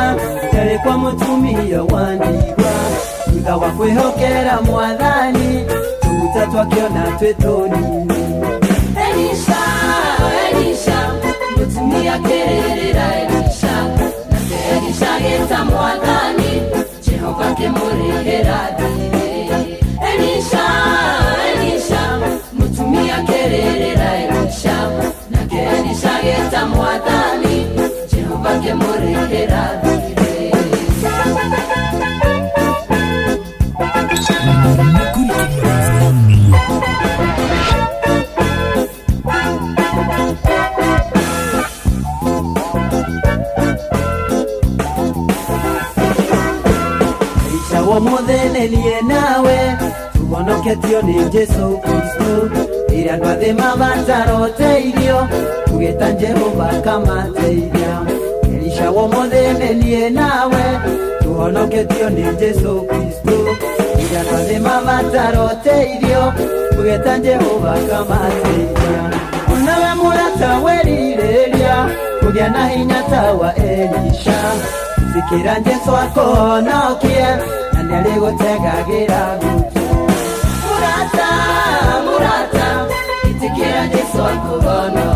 yarĩ kwa mũtumia wa ndigwa, thutha wa kwĩhokera Mwathani tũguta twakĩona twĩ tũnini. Elisha, Elisha, mũtumia akĩrĩrĩra Elisha, nake Elisha agĩta Mwathani Jehova akĩmũrĩhĩra thirĩ. Elisha, Elisha, mũtumia akĩrĩrĩra Elisha, nake Elisha agĩta Mwathani Jehova akĩmũrĩhĩra thirĩ. Elisha ũmũthĩ nĩ niĩ nawe tũhonoketio nĩ Jesũ Kristo, rĩrĩa andũ athĩ mabatara ũteithio tũgĩta Jehova akamateithia. Elisha ũmũthĩ nĩ niĩ nawe tũhonoketio nĩ Jesũ Kristo, rĩrĩa andũ athĩ mabatara ũteithio tũgĩta Jehova akamateithia. Onawe mũrata werirĩria kũgĩa na hinya ta wa Elisha, ĩtĩkĩra Jesũ akũhonokie na nĩarĩgũtegagĩra gũtũ. Mũrata, mũrata, ĩtĩkĩra Jesũ akũhonokie.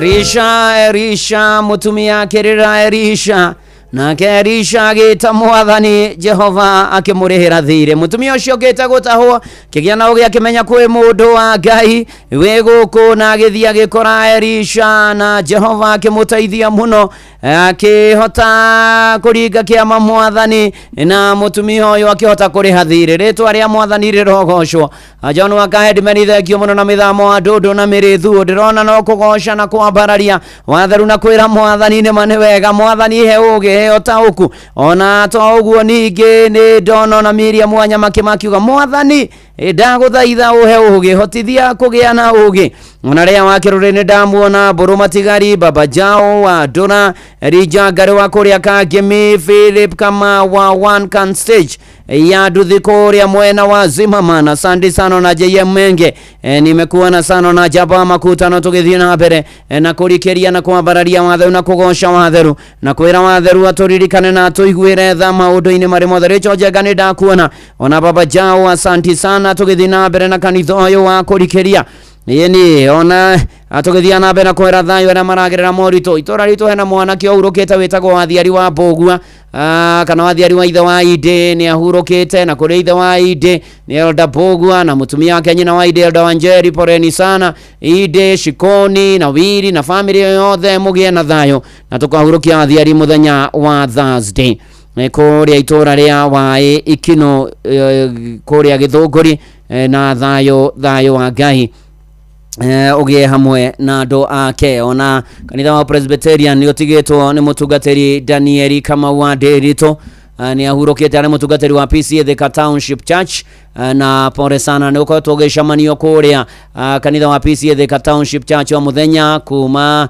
Elisha, Elisha, mũtumia akĩrĩra Elisha, nake Elisha agĩta mwathani Jehova akĩmũrĩhĩra thirĩ. Mũtumia ũcio ũkĩte gũtahwo kĩgĩa na ũgĩ akĩmenya kwĩ mũndũ wa Ngai wĩ gũkũ, na agĩthiĩ agĩkora Elisha, na Jehova akĩmũteithia mũno, akĩhota kũringa kĩama mwathani, na mũtumia ũyũ akĩhota kũrĩha thirĩ. Rĩtwa rĩa mwathani rĩrogocwo. John wa Kahedmeni, thengio mũno na mĩthamo wa ndũndũ na mĩrĩthu. Ndĩrona no kũgoca na kwambararia watheru na kwĩra mwathani nĩma nĩ wega. Mwathani he ũgĩ, he ũtaũku. Ona to ũguo ningĩ nĩ ndona na Miriam Wanyama makiuga mwathani ndagũthaitha ũhe ũgĩ, hotithia kũgĩa na ũgĩ. Ona rĩa wa kĩrũrĩ nĩ ndamuona Mbũrũ Matigari, Baba Jao wa Ndũra, Elija Ngarĩ wa kũrĩa Kangemi, Philip Kama wa One Can Stage ya nduthi kũrĩa mwena wa Zimmerman. Asante sana na JM Menge, nimekuona sana na Jaba Makutano. Tũgĩthiĩ na mbere na kũrikĩria na kwambararia watheru na kũgoca watheru na kwĩra watheru atũririkane na atũiguĩre tha maũndũ-inĩ marĩ mothe. Rĩcho Njenga nĩ ndakuona, ona Baba Jao, asanti sana. Tũgĩthiĩ na mbere na kanitha ũyũ wa kũrikĩria ĩni, ona tũgĩthiĩ na mbere na kwĩra thayũ arĩa maragerera moritũ. Itũra ritũ hena mwanake ũhurũkĩte wĩtagwo Wathiari wa Mbũgua, kana Wathiari wa ithe wa Indĩ, nĩ ahurũkĩte. Na kũrĩ ithe wa Indĩ nĩ Elda Mbũgua na mũtumia wake nyina wa Indĩ Elda Wanjeri, poreni sana Indĩ, Shikoni na Wiri na famĩlĩ yothe, mũgĩe na thayũ, na tũkahurũkia Wathiari mũthenya wa Thursday kũrĩa itũra rĩa Waĩ Ikino, kũrĩa Gĩthũngũri, na thayũ thayũ wa Ngai ũgĩe hamwe na andũ ake. Ona kanitha wa Presbyterian nĩ ũtigĩtwo nĩ mũtungatĩri Danieli Kamau wa Ndĩritũ, nĩ ahurũkĩte, arĩ mũtungatĩri wa PCA Thika Township Church, na pole sana. Nĩ ũkoretwo ũgĩcemanio kũrĩa kanitha wa PCA Thika Township Church o mũthenya kuma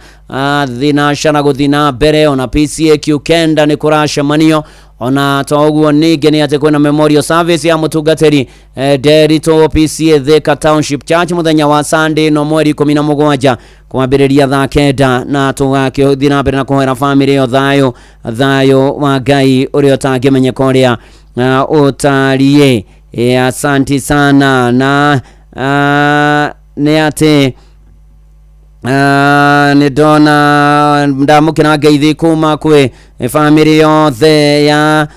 thinacara gũthiĩ na mbere. Ona PCA Q9 nĩ kũracemanio. Ona to ũguo ningĩ nĩ atĩ kwĩna memorial service ya mũtungatĩri Nderitu PCA Thika Township Church mũthenya wa Sunday no mweri 17 kwambĩrĩria thaa 9, na tũgakĩthiĩ na mbere na kũhoera famĩlĩ ĩyo thayũ thayũ wa Ngai ũrĩa ũtangĩmenyeka ũrĩa ũtariĩ. Asanti sana. Na nĩ atĩ nĩ ndona ndamũkĩra ngeithi kuma kwĩ bamĩrĩ yothe ya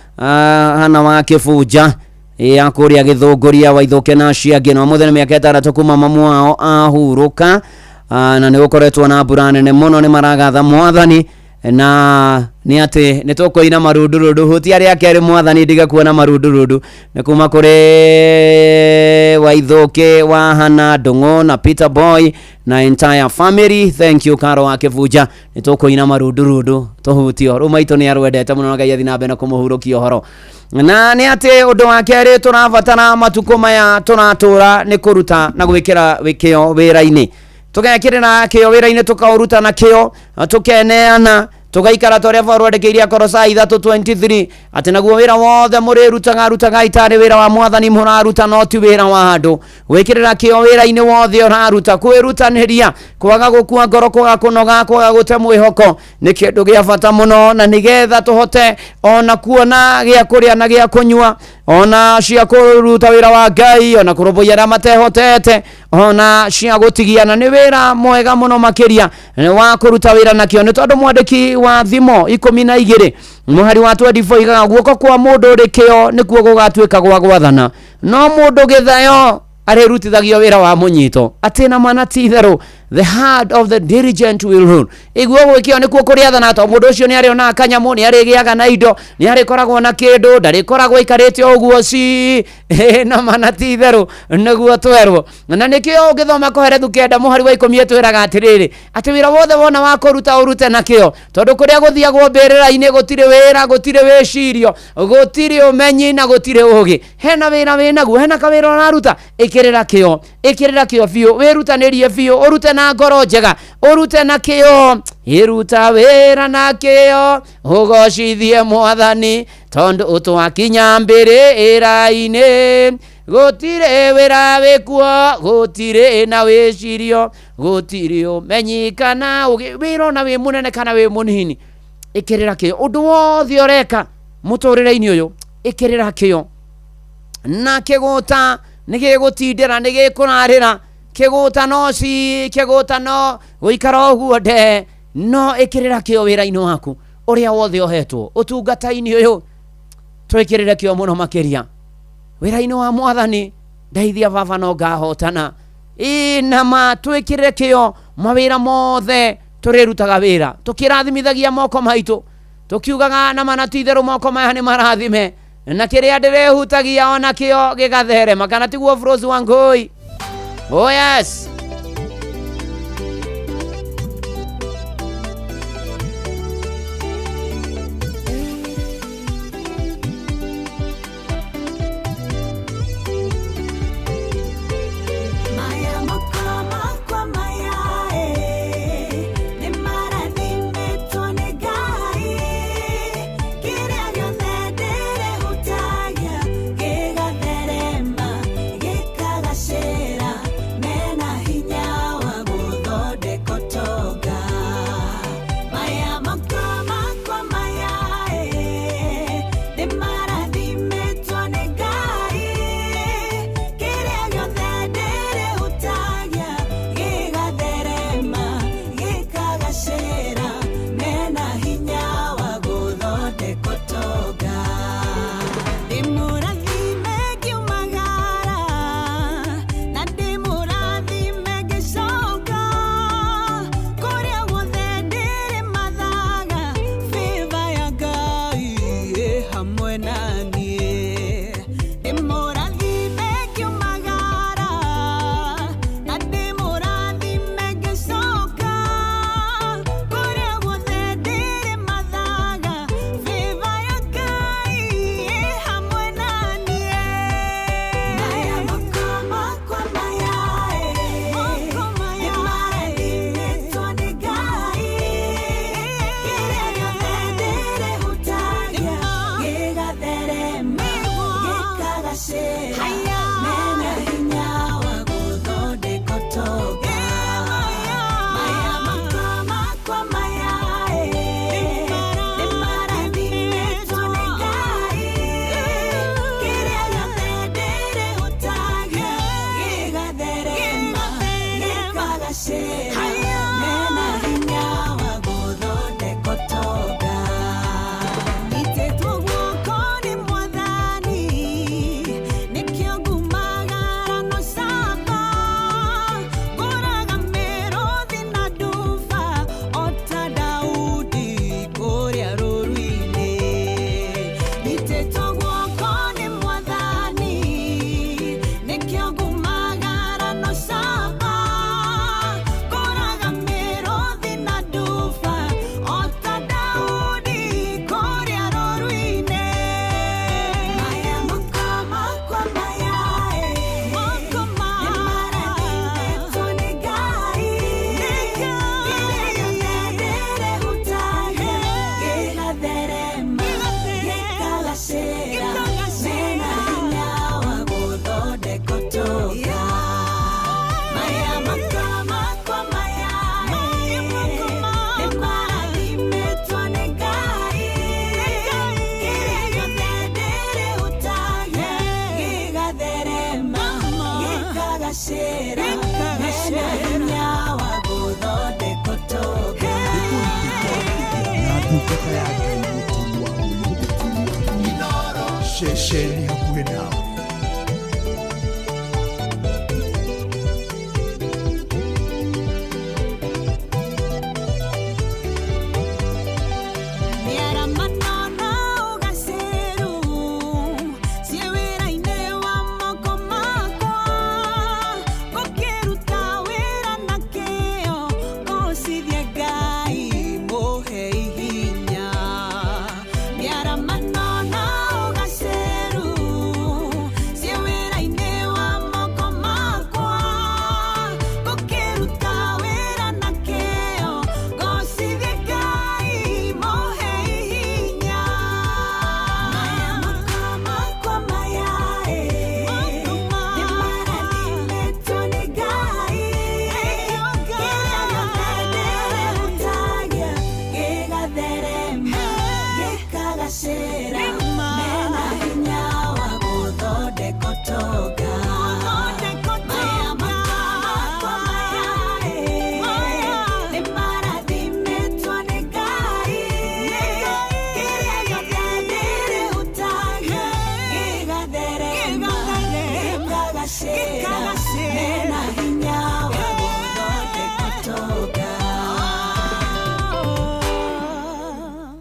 Hana wa Kĩbunja ya kũrĩa Gĩthũngũria Waithũke na acio angĩ. Na ũmũthĩ nĩ mĩaka 6 kuma mamu wao ahurũka, na nĩ gũkoretwo na mbura nene mũno. Nĩ maragatha mwathani, na nĩ atĩ nĩ tũkũina marundurundu hutia rĩa kerĩ mwathani ndiga kuona marundurundu. Nĩ kuma kũrĩ Waithũke wa Hana Ndũng'ũ na Peter Boy na entire family. Thank you Karo wa Kĩbunja, nĩ tũkũina marundurundu tũhutio. Rĩu maitũ nĩ arwendete mũno, na Ngai athiĩ na mbere na kũmũhurũkia ũhoro. Na nĩ atĩ ũndũ wa kerĩ tũrabatara matukũ maya tũratũra nĩ kũruta na gwĩkĩra kĩo wĩra-inĩ. Tũgekĩrĩra kĩo wĩra-inĩ, tũkaũruta na kĩo, tũkeneana, tũgaikara ta ũrĩa Paũlũ andĩkĩire Akolosai 3:23, atĩ naguo wĩra wothe mũrĩrutaga rutaga itarĩ wĩra wa mwathani mũraruta, no ti wĩra wa andũ. Gwĩkĩrĩra kĩo wĩra-inĩ wothe ũraruta, kwĩrutanĩria, kwaga gũkua ngoro, kwaga kũnoga, kwaga gũte mwĩhoko nĩ kĩndũ gĩa bata mũno, na nĩgetha tũhote ona kuona gĩa kũrĩa na gĩa kũnyua, ona cia kũruta wĩra wa Ngai, ona kũrũmbũiya arĩa matehotete, ona cia gũtigiana. Nĩ wĩra mwega mũno makĩria wa kũruta wĩra nakĩo, nĩ tondũ mwandĩki wa Thimo 12 mũhari wa 24 igaga guoko kwa mũndũ ũrĩ kĩo nĩkuo gũgatuĩka gwa gwathana, no mũndũ gĩthayo arĩrutithagio wĩra wa mũnyito. Atĩ na mana ti itherũ, the heart of the diligent will rule. Iguo gwĩkĩo nĩkuo kũrĩathana, to mũndũ ũcio nĩ arĩonaga kanyamũ, nĩ arĩgĩaga na indo, nĩ arĩkoragwo na kĩndũ, ndarĩkoragwo aikarĩte o ũguo ci na mana ti itherũ nĩguo twerwo. Na nĩkĩo ũngĩthoma Kohelethu 9 mũhari wa 10 ĩtwĩraga atĩrĩrĩ, atĩ wĩra wothe wona wa kũruta ũrute na kĩo, tondũ kũrĩa gũthiagwo mbĩrĩra-inĩ gũtirĩ wĩra, gũtirĩ wĩcirio, gũtirĩ ũmenyi na gũtirĩ ũgĩ. Hena wĩra wĩnaguo, hena kawĩra ũraruta, ĩkĩrĩra kĩo, ĩkĩrĩra kĩo biũ, wĩrutanĩrie biũ, ũrute na ngoro njega, ũrute na kĩo, ĩruta wĩra na kĩo, ũgocithie mwathani, tondũ twakinya mbĩrĩra-inĩ gũtirĩ wĩra wĩkuo, gũtirĩ na wĩcirio, gũtirĩ ũmenyi kana ũgĩ. Wĩra ona wĩ mũnene kana wĩ mũnini, ĩkĩrĩra kĩo. Ũndũ wothe ũreka mũtũrĩre-inĩ ũyũ, ĩkĩrĩra kĩo, na kĩgũta nĩ gĩgũtindĩra, nĩ gĩkũrarĩra, Kĩgũtano ci kĩgũtano gũikara ũguo nde no ĩkĩrĩra kĩo wĩra-inĩ waku ũrĩa wothe ũhetwo ũtungata-inĩ ũyũ twĩkĩrĩre kĩo mũno makĩria wĩra-inĩ wa mwathani ndeithia baba no ngahotana ĩ nama twĩkĩrĩre kĩo mawĩra mothe tũrĩrutaga wĩra tũkĩrathimithagia moko maitũ tũkiugaga nama na ti itherũ moko maya nĩ marathime na kĩrĩa ndĩrĩhutagia ona kĩo gĩgatherema kana tiguo Froze Wangui. Oh yes. Maya moko makwa maya ĩ, nĩ marathimĩtwo nĩ Ngai. Kĩrĩa gĩothe ndĩrĩhutagia gĩgatherema, gĩkagacĩra, mena hinya wa gũthondeka ũtonga. Maya moko makwa maya ĩ, nĩ marathimĩtwo nĩ Ngai. Kĩrĩa gĩothe ndĩrĩhutagia gĩgatherema, gĩkagacĩra, mena hinya wa gũthondeka ũtonga. Ndĩmũrathime ngiumagara, na ndĩmũrathime ngĩcoka. Kũrĩa guothe ndĩrĩmathaga, favor ya Ngai ĩ hamwe na niĩ. Ndĩmũrathime ngiumagara, na ndĩmũrathime ngĩcoka. Kũrĩa guothe ndĩrĩmathaga, favor ya Ngai ĩ hamwe na niĩ. Maya moko makwa maya ĩ, nĩ marathimĩtwo nĩ Ngai. Kĩrĩa gĩothe ndĩrĩhutagia gĩgatherema, gĩkagacĩra, mena hinya wa gũthondeka ũtonga. Maya moko makwa maya ĩ, nĩ marathimĩtwo nĩ Ngai. Kĩrĩa gĩothe ndĩrĩhutagia gĩgatherema, gĩkagacĩra, mena hinya wa gũthondeka ũtonga. Nyitĩtwo guoko nĩ Mwathani, nĩkĩo ngumagara no camba. Ngũraga mĩrũthi na nduba o ta Daudi kũrĩa rũũru-inĩ. Nyitĩtwo guoko nĩ Mwathani, nĩkĩo ngumagara no camba. Ngũraga mĩrũthi na nduba o ta Daudi kũrĩa rũũru-inĩ. Maya moko makwa maya ĩ, nĩ marathimĩtwo nĩ Ngai. Kĩrĩa gĩothe ndĩrĩhutagia gĩgatherema, gĩkagacĩra, mena hinya wa gũthondeka ũtonga. Maya moko makwa maya ĩ, nĩ marathimĩtwo nĩ Ngai. Kĩrĩa gĩothe ndĩrĩhutagia gĩgatherema, gĩkagacĩra, mena hinya wa gũthondeka ũtonga. Na ndungata ya Ngai Mũturi wa Ngũyũ ceceni hakuhĩ nawe. Mĩaramano na ũgacĩru ciĩ wĩra-inĩ wa moko makwa, ngũkĩruta wĩra na kĩo ngũcithie Ngai mũhe ihinya. Mĩaramano na ũgacĩru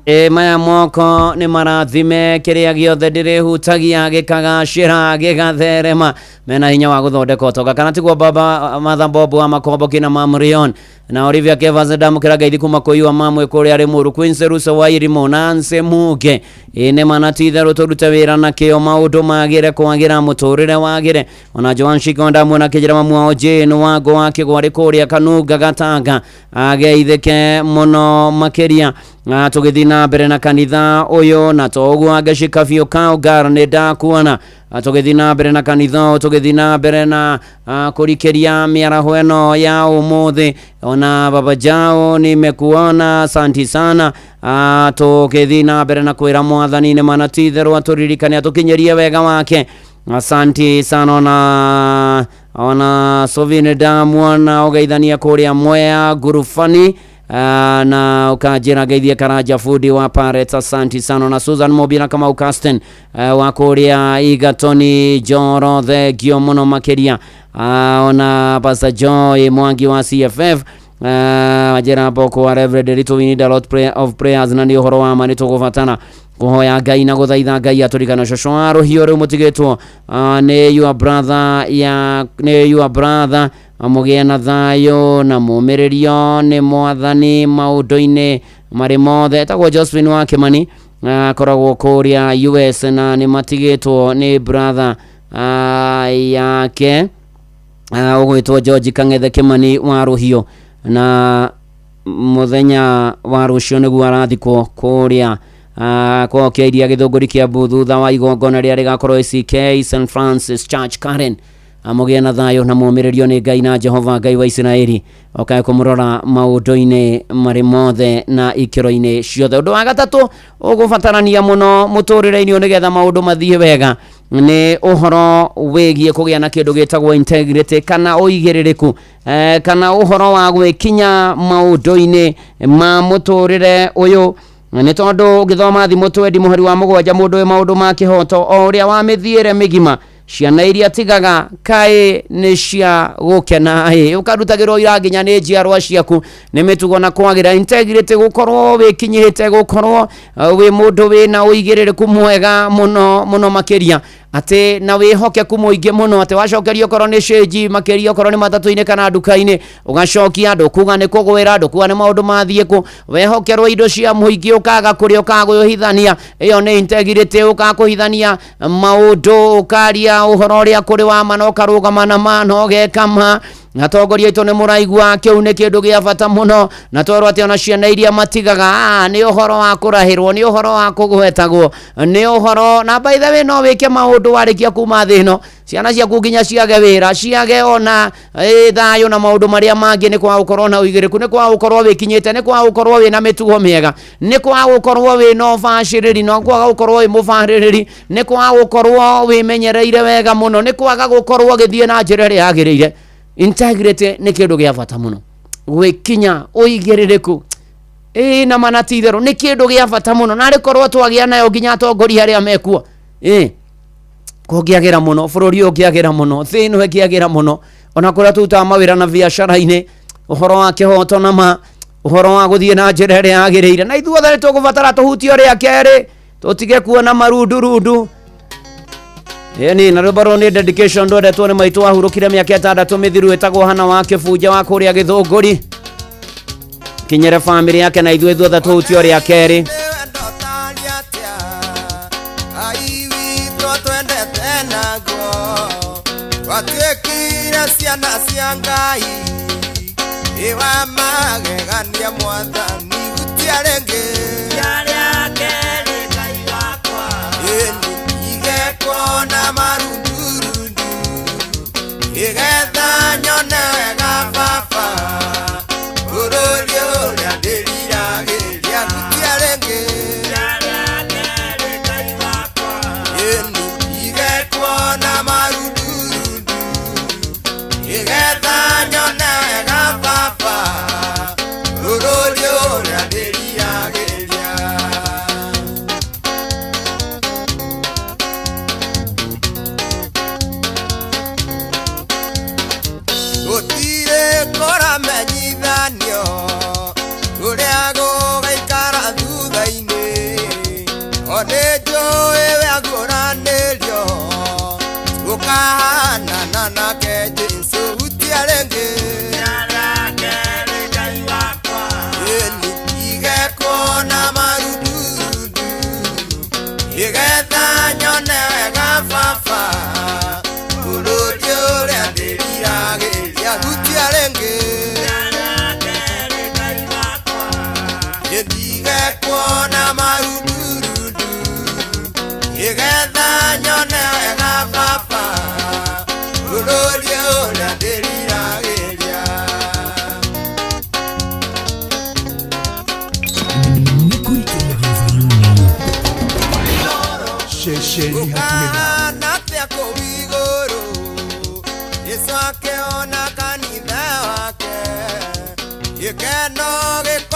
Ĩ maya moko nĩ marathime kĩrĩa gĩothe ndĩrĩhutagia gĩkagacĩra gĩgatherema mena hinya wa gũthondeka ũtonga kana tiguo baba Martha Bob wa Makombo kina Mamrion na Olivia Kevas ndamũkĩra ngeithi kuma kũiyua mamwe kũrĩa Limuru Queen Serusa wa Irimũ Nancy Muge ĩ nĩ mana ti itherũ tũrute wĩra na kĩo maũndũ magĩre kwagĩra mũtũrĩre wagĩre ona Joan Shiko ndamuona kĩnjĩra mamu wao Jane Wango wa Kĩgwarĩ kũrĩa Kanunga Gatanga ageithĩke mũno makĩria. Tũgĩthiĩ na mbere na kanitha ũyũ na to ũguo angĩcika biũ kaũngar nĩ ndakuona. Tũgĩthiĩ na mbere na kanitha ũyũ tũgĩthiĩ na mbere na kũrikĩria mĩaraho ĩno ya ũmũthĩ ona baba jao nimekuona asanti sana. Tũgĩthiĩ na mbere na kwĩra mwathani nĩ mana ti itherũ atũririkane atũkinyĩrie wega wake. Asanti sana ona Sovin ndamuona ũgeithania kũrĩa Mwea Ngurubani na ukanjĩra ngeithie Karanja Fundi wa Paret asanti sana na Susan Mobira Kamau Casten wa kũrĩa Igatoni Njoro thengio mũno makĩria. Ona Pastor Joy Mwangi wa CFF wanjĩra mboko wa Reverend Rito we need a lot prayer of prayers na nĩ ũhoro wa ma nĩ tũgũbatara kũhoya Ngai na gũthaitha Ngai atũrikana cũcũ wa rũhiũ rĩu mũtigĩtwo nĩ your brother ya nĩ your brother mũgĩe na thayũ na mũmĩrĩrio nĩ mwathani maũndũ-inĩ marĩ mothe. Etagwo Josephine wa Kĩmani akoragwo kũrĩa US na nĩ matigĩtwo nĩ brother yake ũgwĩtwo George Kang'ethe Kĩmani wa Rũhiũ na mũthenya wa rũciũ nĩguo arathikwo kũrĩa kwao kĩa Gĩthũngũri Kĩambu thutha wa igongona rĩrĩa rĩgakorwo ACK St Francis Church Karen. Mũgĩe na thayũ na mũmĩrĩrio nĩ Ngai na Jehova Ngai wa Isiraeli okae kũmũrora maũndũ-inĩ marĩ mothe na ikĩro-inĩ ciothe. Ũndũ wa gatatũ ũgũbatarania mũno mũtũrĩre-inĩ ũyũ nĩgetha maũndũ mathiĩ wega nĩ ũhoro wĩgiĩ kũgĩa na kĩndũ gĩtagwo integrity kana ũigĩrĩrĩku kana ũhoro wa gwĩkinya maũndũ-inĩ ma mũtũrĩre ũyũ nĩ tondũ ũngĩthoma thimũ twendi mũhari wa 7 mũndũ wĩ maũndũ ma kĩhoto o ũrĩa wa mĩthiĩre mĩgima ciana iria tigaga kaĩ nĩ cia gũkena ĩ ũkarutagĩrwo ira nginya nĩ njiarwa ciaku nĩ mĩtugo na kwagĩra integrity gũkorwo wĩkinyĩte gũkorwo wĩ mũndũ wĩna ũigĩrĩrĩku mwega mũno mũno makĩria atĩ na wĩhokeku mũingĩ mũno atĩ wacokeria okorwo nĩ cĩnji makĩria okorwo nĩ matatũ-inĩ kana nduka-inĩ ũgacokia ndũkuga nĩ kũgwĩra ndũkuga nĩ maũndũ mathiĩ kũ wehokerwo indo cia mũingĩ ũkaga kũrĩa ũkaga kwĩhithania ĩyo nĩ integrity ũkaga kũhithania maũndũ ũkaria ũhoro ũrĩa kũrĩ wa ma na ũkarũgama na ma na ũgeka ma. Atongoria aitũ nĩ mũraigua kĩu nĩ kĩndũ gĩa bata mũno na twerwo atĩ ona ciana iria matigaga nĩ ũhoro wa kũrahĩrwo nĩ ũhoro wa kũgwetagwo nĩ ũhoro na by the way no wĩke maũndũ warĩkia kuma thĩ ĩno ciana ciaku nginya ciage wĩra ciage ona thayũ na maũndũ marĩa mangĩ nĩ kwaga gũkorwo na ũigĩrĩku nĩ kwaga gũkorwo wĩkinyĩte nĩ kwaga gũkorwo wĩna mĩtugo mĩega nĩ kwaga gũkorwo wĩna ũbacĩrĩri na kwaga gũkorwo wĩ mũbarĩrĩri nĩ kwaga gũkorwo wĩmenyereire wega mũno nĩ kwaga gũkorwo ũgĩthiĩ na njĩra ĩrĩa yagĩrĩire. Integrity nĩ kĩndũ gĩa bata mũno gwĩkinya ũigĩrĩrĩku ĩ na mana ti itherũ nĩ kĩndũ gĩa bata mũno na rĩkorwo twagĩa nayo nginya atongoria arĩa mekuo ĩ kũngĩagĩra mũno bũrũri ũyũ ũngĩagĩra mũno thĩ ĩno ĩngĩagĩra mũno ona kũrĩa tũrutaga mawĩra na biacara-inĩ ũhoro wa kĩhoto na ma ũhoro wa gũthiĩ na njĩra ĩrĩa yagĩrĩire na ithuothe nĩ tũgũbatara tũhutio rĩa kerĩ tũtige kuona marundurundu. Ĩni na rwĩmbo rũrũ nĩ dedication rwendetwo nĩ maitũ wahurũkire mĩaka 6 mĩthiru ĩtagwo Hana wa Kĩbunja wa kũrĩa Gĩthũngũri kinyĩre famĩlĩ yake na ithuĩ ithuothe tũhutio rĩa kerĩ. Watuĩkire ciana cia Ngai ĩwa magegania mwathani hutia rĩngĩ igekwo na marundurundu igetha nyone wega baba bũrũri ũrĩa ndĩriragĩria hutia rĩngĩ igekwo na marundurundu igetha nyone wega baba bũrũri ũrĩa ndĩriragĩria.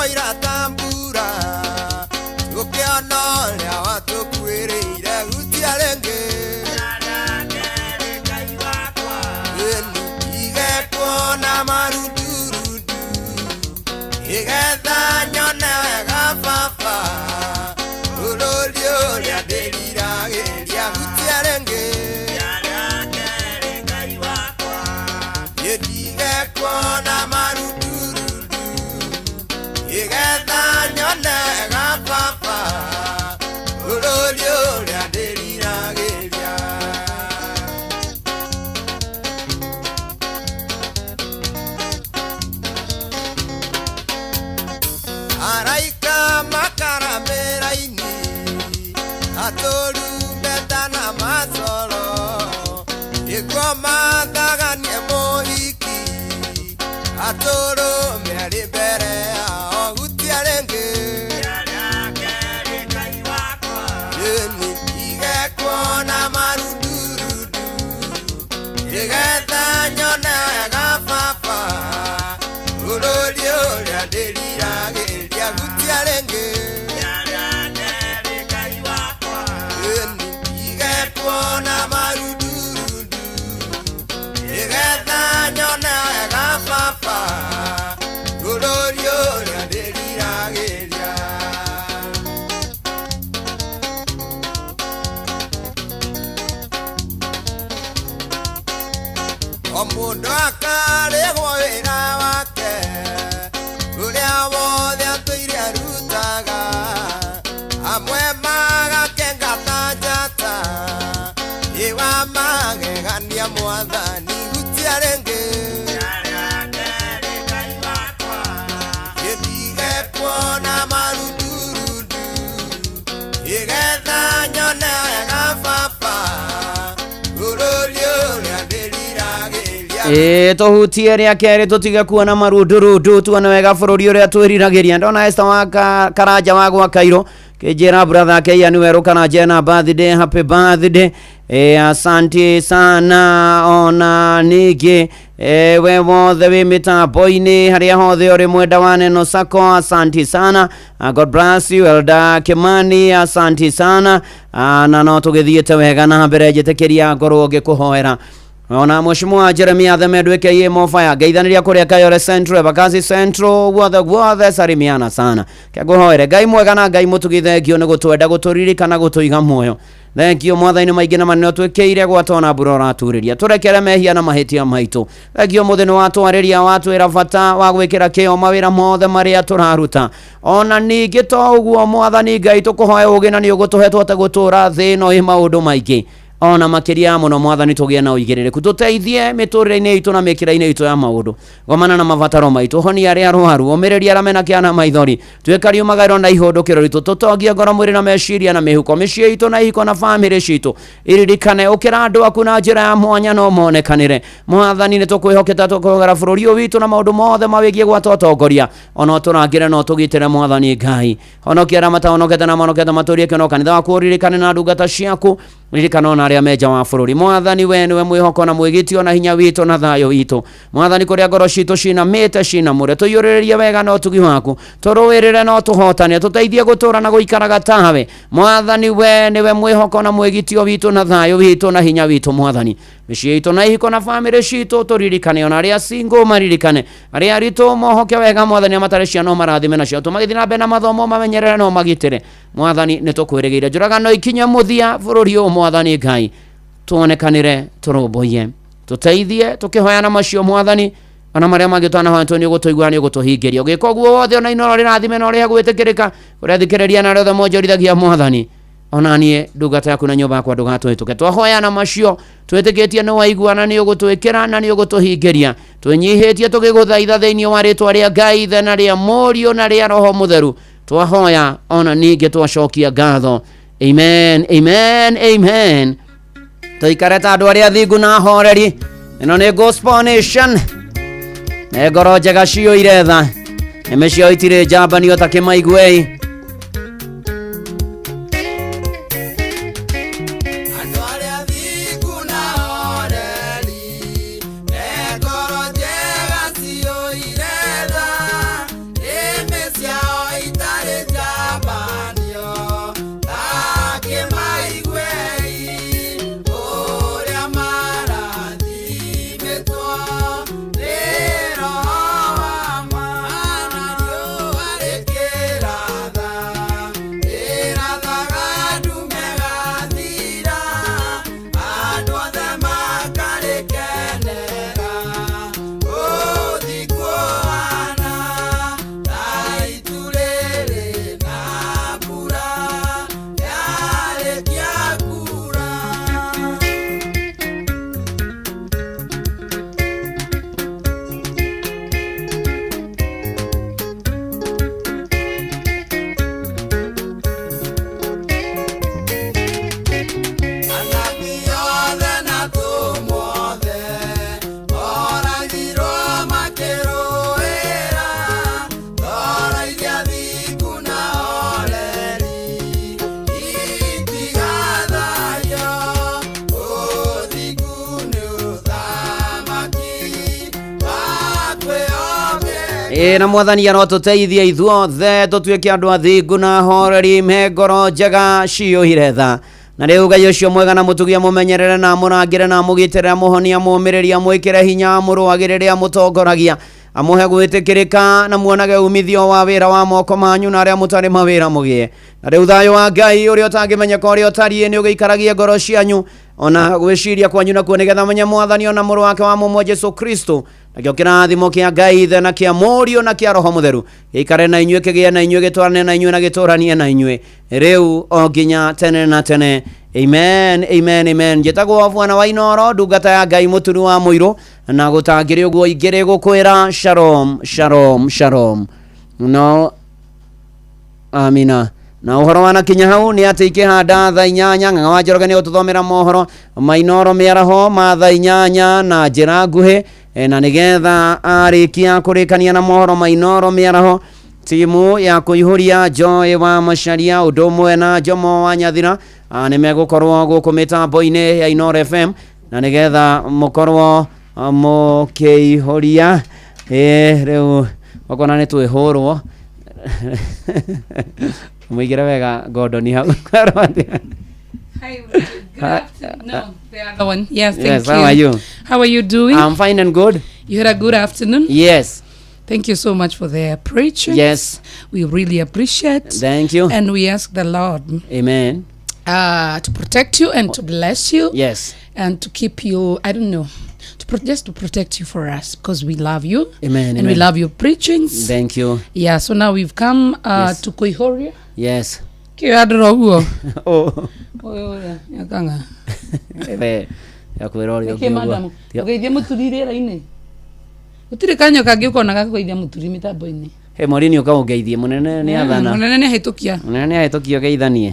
Tũkoira ta mbura tũkĩona ũrĩa watũkuĩrĩire hutia rĩngĩ. Ndige kuona marundurundu nĩgetha nyone wega baba bũrũri ũrĩa ndĩriragĩria hutia rĩngĩ. Ndige kuona marundurundu nĩgetha nyone wega baba bũrũri ũrĩa ndĩriragĩria. Araika makaramĩra-inĩ atũrumbeta na macoro nĩguo mathaganie mũhiki atũrũme arĩ mbere yao hutia rĩngĩ. Ndige kuona marundurundu nĩgetha nyone wega baba bũrũri ũrĩa ndĩriragĩria hutia rĩngĩ. Ndige kuona marundurundu nĩgetha nyone wega baba bũrũri ũrĩa ndĩriragĩria. O mũndũ akarĩhwo wĩra wake ũrĩa wothe atũire arutaga, amwe magakenga ta njata ĩwa magegania mwathani hutia rĩngĩ. Ndige kuona marundurundu nĩgetha nyone wega baba bũrũri ũrĩa ndĩriragĩria. Ĩĩ tũhutie rĩa kerĩ tũtige kuona marundurundu tuone wega bũrũri ũrĩa twĩriragĩria. Ndona Esther wa Karanja wa gwa Kairũ kĩnjĩra brother ake Ian Werũ Karanja ena birthday, happy birthday. Asante sana. Ona ningĩ we wothe wĩ mĩtambo-inĩ harĩa hothe ũrĩ mwenda wa Neno Sacco, asante sana. God bless you Elda Kimani, asante sana. Na no tũgĩthiĩte wega na mbere, njĩtĩkĩria ngorwo ngĩkũhoera. Ona Mheshimiwa Jeremia Themendu aka Mofaya ngeithanĩria kũrĩa Kayole Central, Embakasi Central, guothe guothe salimiana sana. Kĩngũhoere Ngai mwega na Ngai mũtugi, thengio nĩ gũtwenda, gũtũririkana, gũtũiga muoyo. Thengio mwathani maingĩ na manene ũtwĩkĩire gwatona mbura ũraturĩria, tũrekere mehia na mahĩtia maitũ. Thengio mũthĩ nĩ watwarĩria, watwĩra bata wa gwĩkĩra kĩo mawĩra mothe marĩa tũraruta. Ona ningĩ to ũguo mwathani Ngai tũkũhoya ũũgĩ na nĩ ũgũtũhe tũhote gũtũra thĩ ĩno ĩ maũndũ maingĩ ona makĩria mũno mwathani tũgĩe na ũigĩrĩrĩku, tũteithie mĩtũrĩre-inĩ itũ na mĩkĩra-inĩ itũ ya maũndũ, gomana na mabataro maitũ, honia arĩa arwaru, ũmĩrĩria arĩa mena kĩana maithori, tuĩka riumagaĩro na ihũndũkĩro ritũ, tũtongie ngoro, mwĩrĩ na meciria na mĩhuko, mĩciĩ itũ na ihiko na bamĩrĩ citũ iririkane, ũkĩra andũ aku na njĩra ya mwanya no monekanĩre. Mwathani nĩ tũkwĩhokete, tũkũhogera bũrũri ũyũ witũ na maũndũ mothe mawĩgiĩ gwata ũtongoria, ona ũtũrangĩre na ũtũgitĩre mwathani Ngai. Honokia arĩa matahonokete na monokete matũrie kĩono, kanitha waku ũririkane na ndungata ciaku, ririkana ona arĩa menja wa bũrũri. Mwathani we nĩwe mwĩhoko na mwĩgitio na hinya witũ na thayũ witũ. Mwathani kũrĩa ngoro citũ cinamĩte cinamũre, tũiyũrĩrĩrie wega na ũtugi waku, tũrũĩrĩre na ũtũhotane, tũteithie gũtũra na gũikaraga tawe. Mwathani we nĩwe mwĩhoko na mwĩgitio witũ na thayũ witũ na hinya witũ. Mwathani mĩciĩ itũ na ihiko na bamĩrĩ citũ tũririkane, ona arĩa single maririkane, arĩa aritũ mohoke wega mwathani, arĩa matarĩ ciana marathime nacio, tũmagĩthiĩ na mbere na mathomo mamenyerere na ũmagitĩre. Mwathani nĩ tũkwĩrĩgĩire njũragano ikinye mũthia bũrũri ũyũ mwathani Ngai, tuonekanĩre, tũrũmbũiye, tũteithie tũkĩhoyana macio mwathani, ona marĩa mangĩ twanahoya tũ nĩ ũgũtũigua, nĩ ũgũtũhingĩria. Ũgĩka ũguo wothe ona inoro rĩrathime na ũrĩa gwĩtĩkĩrĩka kũrĩa thikĩrĩria na arĩa othe monjorithagia mwathani, ona niĩ ndungata yaku na nyũmba yakwa ndũgatũhĩtũke. Twahoyana macio twĩtĩkĩtie nĩ waigua na nĩ ũgũtwĩkĩra na nĩ ũgũtũhingĩria, twĩnyihĩtie tũgĩgũthaitha thĩinĩ wa rĩtwa rĩa Ngai Ithe na rĩa Mũriũ na rĩa Roho Mũtheru twahoya ona ningĩ twacokia ngatho. Amen, amen, amen. Tũikare ta andũ arĩa athingu na ahoreri. Ĩno nĩ Gospel Nation, nĩ ngoro njega ciyũire tha, nĩmĩ ciao itirĩ njambanio ta kĩmaiguei. Andũ arĩa athingu na ahoreri, me ngoro njega ciyũire tha, nĩmĩ ciao Ĩ na mwathani arotũteithia ithuothe tũtuĩke andũ athingu na ahoreri me ngoro njega ciyũire tha. Na rĩu Ngai ũcio mwega na mũtugi amũmenyerere na amũrangĩre na amũgitĩre, amũhonie, amũũmĩrĩrie, amwĩkĩre hinya, amũrũagĩrĩre, amũtongoragia, amũhe gwĩtĩkĩrĩka na muonage umithio wa wĩra wa moko manyu na arĩa mũtarĩ mawĩra mũgĩe. Na rĩu thayũ wa Ngai ũrĩa ũtangĩmenyeka ũrĩa ũtariĩ nĩ ũgĩikaragie ngoro cianyu ona gwĩciria kwanyu nakuo, nĩgetha menye mwathani ona mũrũ wake wa mũmwe Jesu Kristo. Nakĩo kĩrathimo kĩa Ngai Ithe na kĩa Mũriũ na kĩa Roho Mũtheru gĩikare na inyuĩ, kĩgĩe na inyuĩ, gĩtwarane na inyuĩ na gĩtũranie na inyuĩ rĩu o nginya tene na tene. Amen, amen, amen. Njĩtagwo Bwana wa Inooro, ndungata ya Ngai mũturi wa mũirũ, na gũtangĩrĩ ũguo ingĩrĩ gũkwĩra shalom, shalom, shalom. No amina. Na ũhoro wanakinya hau nĩ atĩ ikĩhanda thaa 8 Ng'ang'a wa Njoroge nĩ ũtũthomera mohoro ma Inooro mĩaraho ma thaa 8 na njĩra nguhĩ, na nĩgetha arĩkia kũrĩkania na mohoro ma Inooro mĩaraho, timu ya kũihũria Joy wa Macharia ũndũ ũmwe na Jomo wa Nyathira nĩ megũkorwo gũkũ mĩtambo-inĩ ya Inooro FM, na nĩgetha mũkorwo mũkĩihũria. Rĩu okona nĩ twĩhũrwo mũigĩre wega Gordon hau. Hi, good afternoon. No, the other one. Yes, thank Yes, you. How are you? How are you doing? I'm fine and good. You had a good afternoon? Yes. Thank you so much for the preaching. Yes. We really appreciate. Thank you. And we ask the Lord Amen. To protect you and to bless you. Yes. And to keep you, I don't know, just to protect you for us, because we love you. Amen. And we Amen. love your preachings. Thank you. Yeah, so now we've come Yes. to Koihoria. Yes. Kĩandũra ũguo. Oh. Ũyũ, yakanga. We, yakwĩra ũrĩa Nĩkĩ ũngĩ ũguo. madam ũgeithia mũturi rĩera-inĩ, gũtirĩ kanya kangĩ ũkona gakũgeithia mũturi mĩtambo-inĩ. He Morini ũka ũngeithie, mũnene nĩ athana. Mũnene nĩ ahĩtũkia. Mũnene nĩ ahĩtũkia, ũgeithanie.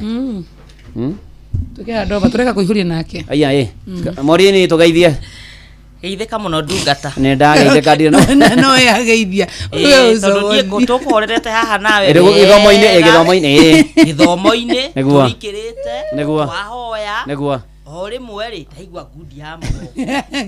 Tũkĩhanda over tũreka kũihũria nake. Aya ĩ. Morini, tũgeithie. Geithĩka mũno, ndungata. Nĩ ndageithĩka, ndirĩ na no yageithia. Ĩĩ, tondũ niĩ tũkũhorerete haha nawe. Ĩrĩ gĩthomo-inĩ, ĩ, wega. gĩthomo-inĩ, ĩ. Gĩthomo-inĩ. Nĩguo. Tũrikĩrĩte. Nĩguo. Twahoya. Nĩguo. O rĩmwe rĩ, ndaigua ngundi ya mũgongo.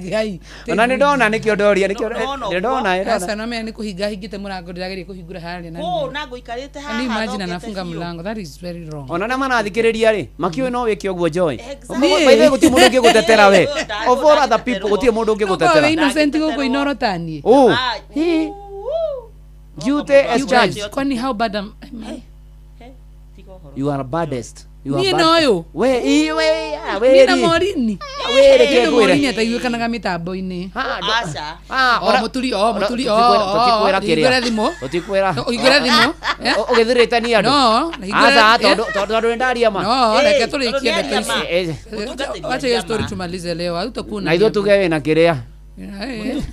Ngai. Ona nĩ ndona nĩkĩo ndoria, nĩkĩo Ndona ũguo. nĩ ndona, nĩ ndona. Sasa no mea nĩ kũhinga hingĩte mũrango, ndĩrageria kũhingũra harĩa na Kũũ na ngũikarĩte Can haha you imagine thokete anafunga biũ. mlango? That is very wrong. Ona na marathikĩrĩria rĩ, makiũĩ no wĩke ũguo, Joy. Niĩ. By the way, gũtirĩ mũndũ ũngĩgũtetera we. Of all other people, gũtirĩ mũndũ Ũkorwo wĩ ũngĩgũtetera. innocent gũkũ Inooro taniĩ. Oh. Guilty as You guys, charged. kwani how bad am I? You are baddest. You are Niĩ bad. na ũyũ. We, i, we, ah, we Niĩ na ri. Morini. We, reke Niĩ na ngwĩre. Morini ataiguĩkanaga mĩtambo-inĩ. Aca. Ah, O mũturi, o mũturi, o, tũtikwĩra o, kĩrĩa. hingũra thimũ. Tũtikwĩra. Hingũra thimũ. Eh? Ũgĩthirĩte ni andũ. No, na hingũra- Aca, tondũ nĩ ndaria ma. No, reke tũrĩkie ndeto ici. Eh, Wacha hiyo story tumalize leo. Hautakuwa Na ithuĩ tuge wĩna kĩrĩa.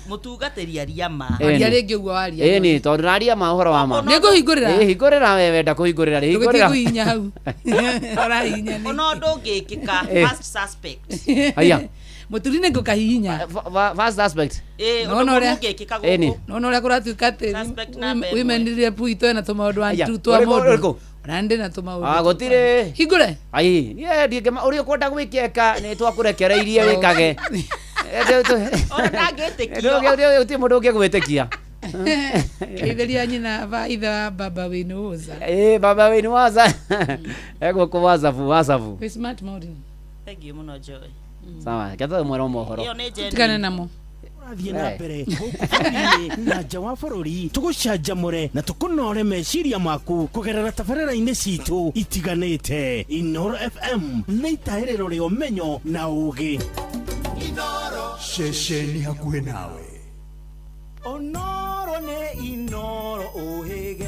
Mũtungatĩri aria ma. Aria rĩngĩ ũguo waria. Ĩni, tondũ ndaria ma, ũhoro wa ma. Nĩngũhingũrĩra. Ĩ, hingũrĩra we, wenda kũhingũrĩra rĩ, Ndũgĩtige hingũrĩra. kũhihinya hau. Ũrahihinya nĩkĩ? Ona ũndũ ũngĩkĩka, Eh. first suspect. Aya. Mũturi nĩ ngũkahihinya. First suspect. Ĩ, ũndũ Nona mũũru ũrĩa- ũngĩkĩka Ĩni. gũkũ. Nona ũrĩa kũratuĩka atĩ Suspect number ĩmwe. women rep witũ ena tũmaũndũ Aya, one two twa ũrĩkũ- mũndũ. ũrĩkũ? Ona ndĩ na tũmaũndũ. Ah, gũtirĩ. Hingũre. Ai, niĩ ndingĩma ũrĩa ũkwenda gwĩkeka nĩ twakũrekereirie wĩkage. Ona ndangĩtĩkio. Gũtirĩ mũndũ ũngĩgwĩtĩkia. Geithĩria nyina ba ithe wa baba wĩnũ ũza. Ĩ, baba wĩnũ waza. Egũkũ wazabu, wazabu. Wĩ smart, Maureen. Thank you mũno, Joy. Sawa, reke tũmwĩre mohoro. Ĩyo nĩ genuine. Tigane namo. Tũrathiĩ na mbere gũkũ bũrũri-inĩ na nja wa bũrũri, tũgũcanjamũre na tũkũnore meciria maku kũgerera tabarĩra-inĩ citũ itiganĩte. Inoro FM nĩ itahĩrĩro rĩa ũmenyo na ũgĩ. Ceceni hakuhĩ nawe. Onoro nĩ Inoro ũhĩge.